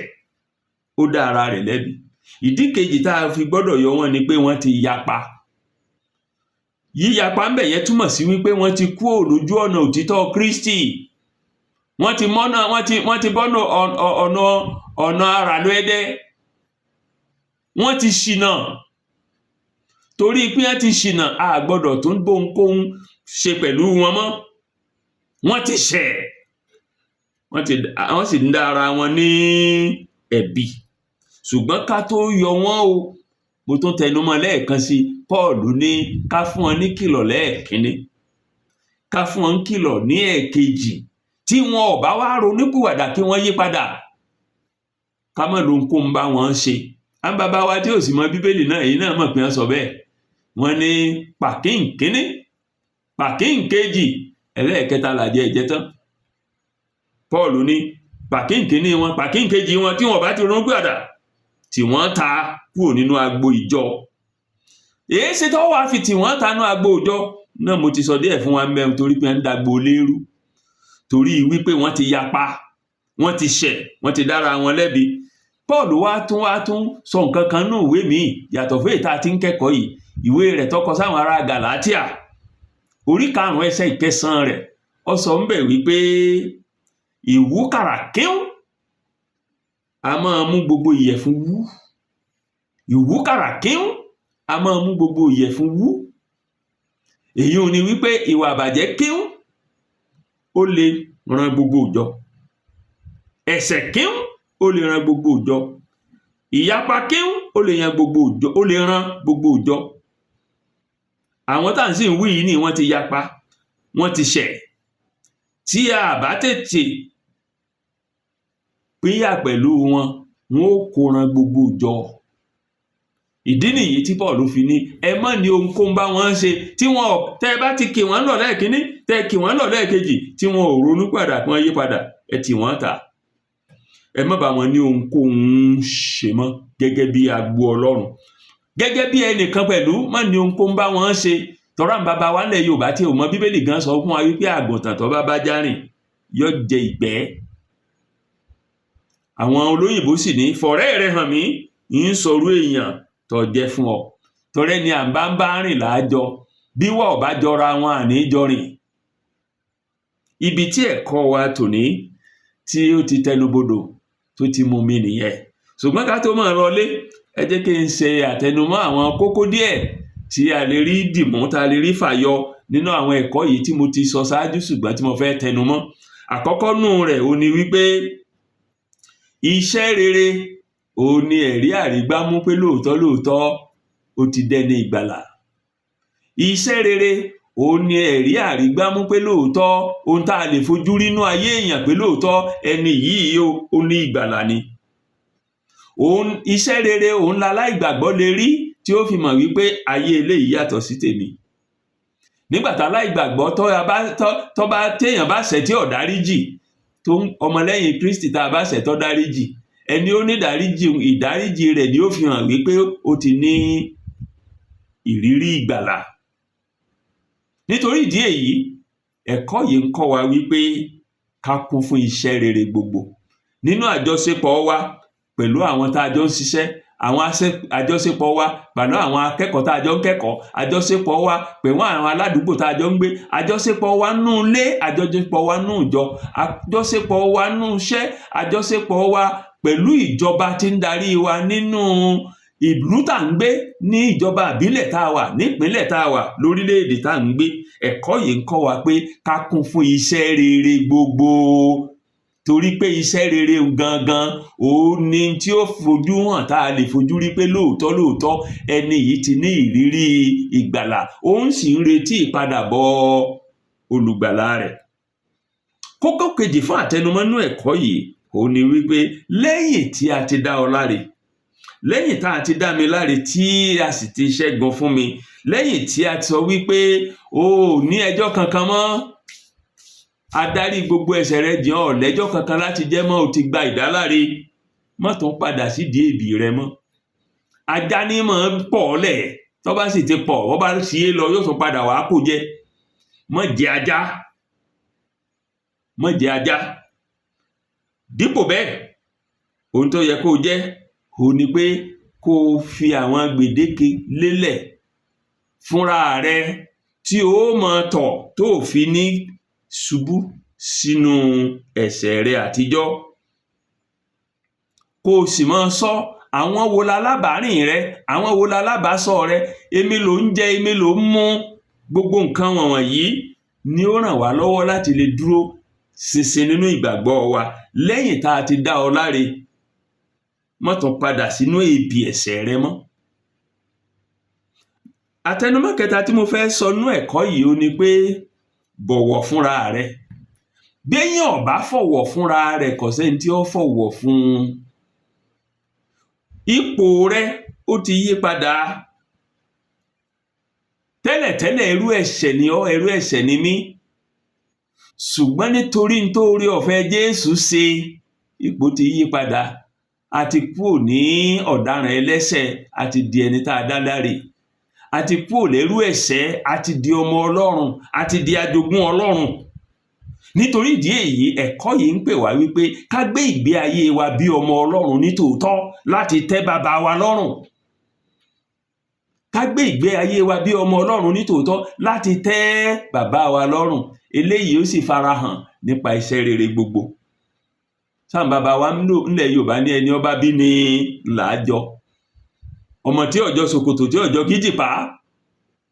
ó dá ara rẹ̀ lẹ́bi. Ìdí kejì tá a fi gbọ́dọ̀ yọ wọ́n ni pé wọ́n ti yapa. Yíyapa ń bẹ̀ yẹn túmọ̀ sí wípé wọ́n ti kúrò lójú ọ̀nà òtítọ́ Kristi, wọ́n ti mọ́nà, wọ́n ti bọ́nà ọ̀nà àràlọ́ ẹdẹ, wọ́n ti ṣìnà. Torí pé wọ́n ti ṣìnà, a gbọ́dọ̀ tún bóhunkóhun ṣe pẹ̀lú wọn mọ́. Wọ́n ti ṣẹ̀, wọ́n sì ń dá ara wọn ní ẹ̀bi. Ṣùgbọ́n ká tó yọ wọ́n o, mo tún tẹnu mọ́ lẹ́ẹ̀kan sí, Paul ní ká fún wọn ní kìlọ̀ lẹ́ẹ̀kínní, ká fún wọn ní kìlọ̀ ní ẹ̀ẹ̀kejì. Tí wọn ò bá wá ronúpìwàdà kí wọ́n yí padà, ká má lóhunkóhun bá wọn ṣe. Àwọn bàbá wa tí ò sì mọ Bíbélì náà, èyí náà mọ̀ pé wọ́n sọ bẹ́ẹ̀. Wọ́n ní pàkínkínní, pàkínkejì, ẹlẹ́ẹ̀kẹta làjẹ́ ẹ̀jẹ̀ tán. Paul ní pàkínkínní wọn, pàkínkejì wọn, tí wọn bá ti ronúpìwàdà, tí wọ́n ta kúrò nínú agbo ìjọ. Èé ṣe tó wàá fi tì wọ́n tanú agbo ìjọ náà? Mo ti sọ díẹ̀ fún wa mẹ́rin: torí pé ń dagbo lérú, torí wípé wọ́n ti yapa, wọ́n ti ṣẹ̀, wọ́n ti dára wọn lẹ́bi. Paul wá tún sọ nǹkan kan nínú ìwé míì yàtọ̀ fún èyí tá a ti ń kẹ́kọ̀ọ́ yìí. Ìwé rẹ̀ tó kọ sáwọn ará Gàlátíà, orí 5 ẹsẹ̀ ìkẹsàn-án rẹ̀, ó sọ ńbẹ̀ wípé ìwúkàrà kíún a máa mú gbogbo ìyẹ̀fun wú. Ìwúkàrà kíún a máa mú gbogbo ìyẹ̀fun wú. Èyí ò ní wípé ìwà àbàjẹ́ kíún ó lè ran gbogbo ìjọ. Ẹ̀ṣẹ̀ kíún ó lè ran gbogbo ìjọ. Ìyapa kíún ó lè yan gbogbo ìjọ, ó lè ran gbogbo ìjọ. Àwọn tá à ń sì ń wí yìí ni wọ́n ti yapa, wọ́n ti ṣẹ̀. Tí a bá tètè pínyà pẹ̀lú wọn, wọn ó kó ran gbogbo ìjọ. Ìdí nìyí tí Paul fi ní ẹ má ní ohunkóhun bá wọn ṣe tí wọn ò tẹ́ ẹ bá ti kì wọ́n lọ lẹ́ẹ̀kínní, tẹ́ ẹ kì wọ́n lọ lẹ́ẹ̀kejì, tí wọn ò ronú padà kí wọ́n yí padà, ẹ tì wọ́n ta. Ẹ má bá wọn ní ohunkóhun ṣe mọ́ gẹ́gẹ́ bí agbo Ọlọ́run. Gẹ́gẹ́ bí ẹnìkan pẹ̀lú, má ní ohunkóhun bá wọn ṣe. Tọ́ra bàbá wa nílẹ̀ Yorùbá tí ò mọ Bíbélì gan sọ fún wa wípé àgùntàn tó bá bá já rìn yóò jẹ ìgbẹ́. Àwọn olóyìnbó sì ní fọ̀rẹ́ rẹ hàn mí, ń sọrú èèyàn tó jẹ́ fún ọ. Tọrẹ ni à ń bá rìn láàjọ, bí wọ́n ò bá jọra wọn àní jọ rìn. Ibi tí ẹ̀kọ́ wa tòní tí ó ti tẹnubodò tó ti mú mi nìyẹn. Ṣùgbọ́n ká tó máa lọlé, ẹ jẹ́ kí n ṣe àtẹnumọ́ àwọn kókó díẹ̀ tí a lè rí dìmú, tá a lè rí fàyọ nínú àwọn ẹ̀kọ́ yìí tí mo ti sọ ṣáájú ṣùgbọ́n tí mo fẹ́ tẹnumọ́. Àkọ́kọ́ nù rẹ̀ ó ní wípé iṣẹ́ rere ó ní ẹ̀rí àrígbámú pé lóòótọ́ lóòótọ́ ó ti dẹni ìgbàlà. Iṣẹ́ rere ó ní ẹ̀rí àrígbámú pé lóòótọ́ ohun tá a lè fojú rí nínú ayé èèyàn pé lóòótọ́ ẹni yìí ó ní ìgbàlà ni. Òun iṣẹ́ rere òun la aláìgbàgbọ́ lè rí tí ó fi mọ̀ wípé ayé eléyìí yàtọ̀ sí tèmi. Nígbà tá aláìgbàgbọ́ tó bá téèyàn bá ṣẹ̀ tí ò dáríjì, tó ọmọlẹ́yìn Kristi tá a bá ṣẹ̀ tó dáríjì, ẹni ó ní ìdáríjì, ìdáríjì rẹ̀ ni ó fi hàn wípé ó ti ní ìrírí ìgbàlà. Nítorí ìdí èyí, ẹ̀kọ́ yìí ń kọ́ wa wípé ká kún fún iṣẹ́ rere gbogbo. Nínú àjọṣepọ̀ wa pẹ̀lú àwọn tá a jọ ń ṣiṣẹ́, àwọn àjọṣepọ̀ wa pẹ̀lú àwọn akẹ́kọ̀ọ́ tá a jọ ń kẹ́kọ̀ọ́, àjọṣepọ̀ wa pẹ̀lú àwọn aládùúgbò tá a jọ ń gbé, àjọṣepọ̀ wa nú ilé, àjọṣepọ̀ wa nú ìjọ, àjọṣepọ̀ wa nú iṣẹ́, àjọṣepọ̀ wa pẹ̀lú ìjọba tí ń darí wa nínú ìlú tá ń gbé, ní ìjọba ìbílẹ̀ tá a wà, nípínlẹ̀ tá a wà, lórílẹ̀-èdè tá ń gbé. Ẹ̀kọ́ yìí ń kọ́ wa pé ká kún fún iṣẹ́ rere gbogbo, torí pé iṣẹ́ rere gangan òun ni tí ó fojú hàn tá a lè fojú rí pé lóòótọ́ lóòótọ́ ẹni yìí ti ní ìrírí ìgbàlà, òun sì ń retí ìpadàbọ̀ olùgbàlà rẹ̀. Kókó kejì fún àtẹnumọ́nú ẹ̀kọ́ yìí òun ni wípé lẹ́yìn tí a ti dá ọ láre, lẹ́yìn tá a ti dá mi láre tí a sì ti ṣẹ́gun fún mi, lẹ́yìn tí a ti sọ wípé o ò ní ẹjọ́ kankan mọ́, adarí gbogbo ẹ̀ṣẹ̀ rẹ jìn ọ́, lẹ́jọ́ kankan láti jẹ́ mọ́, o ti gba ìdáláre, má tún padà sídìí èbì rẹ mọ́. Ajá ní mọ̀ ń pọ̀ lẹ̀, tó bá sì ti pọ̀, wọ́n bá sì é lọ yóò tún padà wàá kó jẹ. Má jẹ ajá, má jẹ ajá. Dípò bẹ́ẹ̀, ohun tó yẹ kó o jẹ́ òun ni pé kó o fi àwọn gbèdéke lélẹ̀ fúnra rẹ tí o máa tọ̀ tó o fi ní ṣubú sínú ẹ̀ṣẹ̀ rẹ àtijọ́. Kó o sì máa sọ àwọn wo lalábàárìn rẹ, àwọn wo lalábàásọ rẹ, èmi lò ń jẹ, èmi lò ń mu. Gbogbo nǹkan wọ̀nyí ni ó ràn wá lọ́wọ́ láti lè dúró ṣinṣin nínú ìgbàgbọ́ wa. Lẹ́yìn tá a ti dá ọ láre, má tún padà sínú èbì ẹ̀ṣẹ̀ rẹ mọ́. Àtẹnumọ́ kẹta tí mo fẹ́ sọ nínú ẹ̀kọ́ yìí ó ní pé bọ̀wọ̀ fúnra rẹ. Béèyàn ò bá fọ̀wọ̀ fúnra rẹ̀, kò sẹ́ni tí ó fọ̀wọ̀ fún un. Ipò rẹ ó ti yí padà. Tẹ́lẹ̀tẹ́lẹ̀ ẹrú ẹ̀ṣẹ̀ ni ọ́, ẹrú ẹ̀ṣẹ̀ ni mí. Ṣùgbọ́n nítorí n tó oore ọ̀fẹ́ Jésù ṣe, ipò ti yí padà. A ti kúrò ní ọ̀daràn ẹlẹ́ṣẹ̀, a ti di ẹni tá a dá láre. A ti kúrò lẹ́rú ẹ̀ṣẹ̀, a ti di ọmọ Ọlọ́run, a ti di ajogún Ọlọ́run. Nítorí ìdí èyí, ẹ̀kọ́ yìí ń pè wá wípé ká gbé ìgbé ayé wa bí ọmọ Ọlọ́run ní tòótọ́ láti tẹ́ bàbá wa lọ́rùn. Ká gbé ìgbé ayé wa bí ọmọ Ọlọ́run ní tòótọ́ láti tẹ́ bàbá wa lọ́rùn. Eléyìí ó sì farahàn nípa iṣẹ́ rere gbogbo. Sáà bàbá wa nílẹ̀ Yorùbá ní ẹni ọba bí ní làájọ. Ọmọ tí ọjọ́ ṣòkòtò tí ọjọ́ kíjìpá,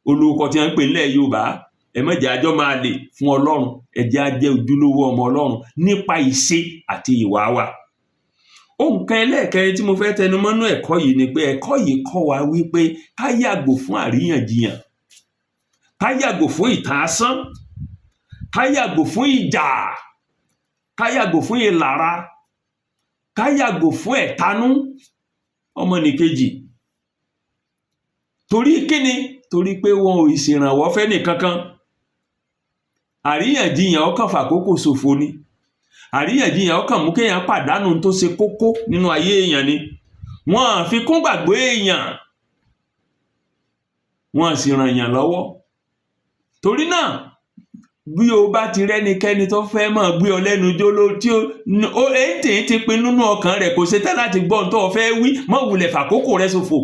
olùkọ́ tí wọ́n ń pè nílẹ̀ Yorùbá, ẹ má jẹ́ àjọ máa lè fún Ọlọ́run. Ẹ jẹ́ á jẹ́ ojúlówó ọmọ Ọlọ́run nípa ìṣe àti ìwà wa. Ohun kan ẹlẹ́ẹ̀kẹrin tí mo fẹ́ tẹnu mọ́ nínú ẹ̀kọ́ yìí ni pé ẹ̀kọ́ yìí kọ́ wa wípé ká yàgò fún àríyànjiyàn, ká yàgò fún ìtàn asán, ká yàgò fún ìjà, ká yàgò fún ìlara, ká yàgò fún ẹ̀tanú ọmọnìkejì. Torí kíni? Torí pé wọn ò ṣèrànwọ́ fẹ́nìkankan. Àríyànjiyàn ó kàn fàkókò ṣòfò ni. Àríyànjiyàn ó kàn mú kéèyàn pàdánù ohun tó ṣe kókó nínú ayé èèyàn ni. Wọn à fi kún gbàgbọ́ èèyàn, wọn sì ràn yàn lọ́wọ́. Torí náà, bí o bá ti rẹ́nikẹ́ni tó fẹ́ máa gbé ọ lẹ́nu jó ló tí ó èntì ti pinnu nínú ọkàn rẹ̀, kò ṣetán láti gbọ́ ohun tó o fẹ́ wí, má wulẹ̀ fàkókò rẹ ṣòfò.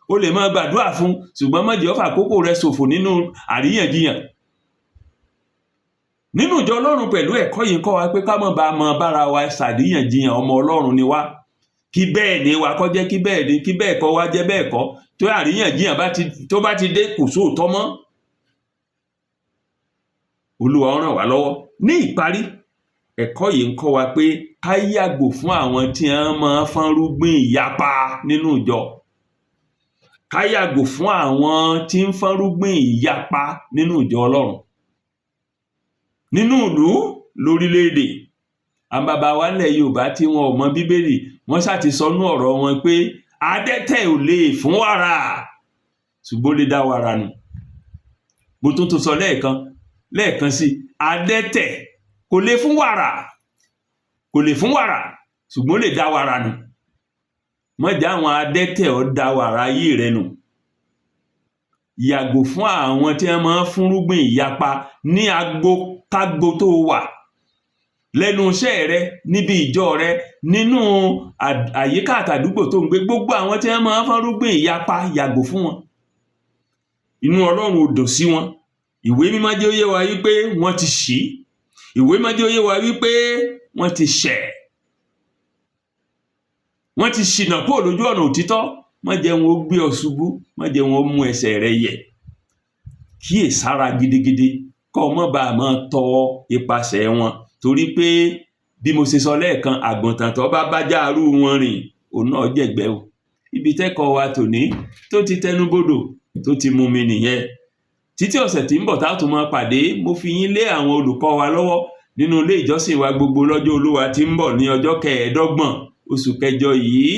O lè máa gbàdúrà fún, ṣùgbọ́n má jẹ́ ó fàkókò rẹ ṣòfò nínú àríyànjiyàn. Nínú ìjọ Ọlọ́run pẹ̀lú, ẹ̀kọ́ yìí kọ́ wa pé ká má bàa máa bára wa ṣàríyànjiyàn. Ọmọ Ọlọ́run ni wá. Kí bẹ́ẹ̀ ni wa kọ́ jẹ́ kí bẹ́ẹ̀ ni, kí bẹ́ẹ̀ kọ́ wa jẹ́ bẹ́ẹ̀ kọ́. Tó àríyànjiyàn bá ti tó bá ti dé, kò sóòótọ́ mọ́. Olúwa ó ràn wá lọ́wọ́. Ní ìparí, ẹ̀kọ́ yìí ń kọ́ wa pé ká yàgò fún àwọn tí wọ́n máa ń fọ́nrúgbìn ìyapa nínú ìjọ, ká yàgò fún àwọn tí ń fọ́nrúgbìn ìyapa nínú ìjọ Ọlọ́run, nínú ìlú, lórílẹ̀-èdè. Àwọn bàbá wa nílẹ̀ Yorùbá tí wọn ò mọ Bíbélì, wọ́n ṣáà ti sọ nú ọ̀rọ̀ wọn pé adẹ́tẹ̀ ò lè fún wàrà, ṣùgbọ́n ó lè dá wàrà nù. Mo tún tún sọ lẹ́ẹ̀kan lẹ́ẹ̀kan sí, adẹ́tẹ̀ kò lè fún wàrà, kò lè fún wàrà, ṣùgbọ́n ó lè dá wàrà nù. Má jẹ́ àwọn adẹ́tẹ̀ ó da wàrà ayé rẹ nù. Yàgò fún àwọn tí wọ́n máa ń fúnrúgbìn ìyapa ní agbo kágbo tó wà, lẹ́nu iṣẹ́ rẹ, níbi ìjọ rẹ, nínú àyíká àtàdúgbò tó ń gbé. Gbogbo àwọn tí wọ́n máa ń fúnrúgbìn ìyapa, yàgò fún wọn. Inú Ọlọ́run ò dùn sí wọn. Ìwé Mímọ́ jẹ́ ó yé wa wípé wọ́n ti ṣì. Ìwé Mímọ́ jẹ́ ó yé wa wípé wọ́n ti ṣẹ̀, wọ́n ti ṣìnà kúrò lójú ọ̀nà òtítọ́. Má jẹ́ wọn ó gbé ọ ṣubú, má jẹ́ wọn ó mú ẹsẹ̀ rẹ yẹ̀. Kíyèsára gidigidi kọ́ ọ má bàa máa tọ ipasẹ̀ wọn, torí pé bí mo ṣe sọ lẹ́ẹ̀kan, àgùntàn tó bá bájá arú wọn rìn, òun náà jẹ̀gbẹ́ o. Ibi tẹ́kọ̀ọ́ wa tòní tó ti tẹnubodò tó ti mú mi nìyẹn. Títí ọ̀sẹ̀ tí ń bọ̀ tá a tún máa pàdé, mo fi yín lé àwọn olùkọ́ wa lọ́wọ́ nínú ilé ìjọsìn wa gbogbo lọ́jọ́ Olúwa tí ń bọ̀ ní ọjọ́ 25 oṣù kẹjọ yìí,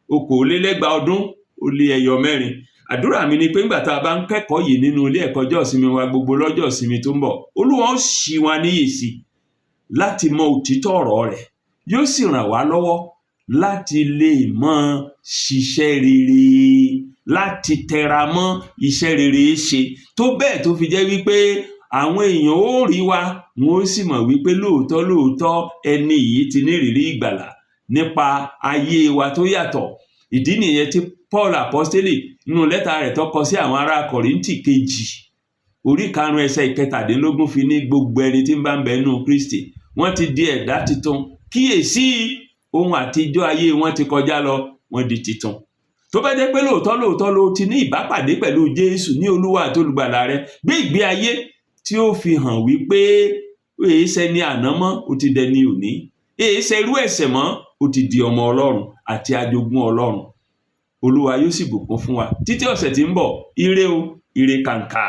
2024. Àdúrà mi ni pé ńgbà tá a bá ń kẹ́kọ̀ọ́ yìí nínú ilé ẹ̀kọ́ ọjọ́ ìsinmi wa gbogbo lọ́jọ́ ìsinmi tó ń bọ̀, Olúwa ó ṣí wa níyè sí láti mọ òtítọ́ ọ̀rọ̀ rẹ̀, yóò sì ràn wá lọ́wọ́ láti lè mọ ṣiṣẹ́ rere, láti tẹra mọ́ iṣẹ́ rere ṣe, tó bẹ́ẹ̀ tó fi jẹ́ wípé àwọn èèyàn ó rí wa, wọn ó sì mọ̀ wípé lóòótọ́ lóòótọ́, ẹni yìí ti ní ìrírí ìgbàlà nípa ayé wa tó yàtọ̀. Ìdí nìyẹn tí Paul Apostoli, nínú lẹ́tà rẹ̀ tó kọ sí àwọn ará Kọ̀ríńtì kejì, orí 5, ẹsẹ̀ 17, fi ní gbogbo ẹni tí ń bá ń bẹ nínú Kristi, wọ́n ti di ẹ̀dá tuntun. Kíyèsí, ohun àtijọ́ ayé wọn ti kọjá lọ, wọ́n di titun. Tó bá jẹ́ pé lóòótọ́ lóòótọ́ ló ti ní ìbápàdé pẹ̀lú Jésù ní Olúwa àti Olùgbàlà rẹ, gbé ìgbé ayé tí ó fi hàn wípé èé ṣẹni àná mọ́, ó ti dẹni òní, èé ṣerú ẹ̀ṣẹ̀ mọ́, ó ti di ọmọ Ọlọ́run àti ajogún Ọlọ́run. Olúwa yóò sì bùkún fún wa. Títí ọ̀sẹ̀ tí ń bọ̀, ire o, ire kàǹkà.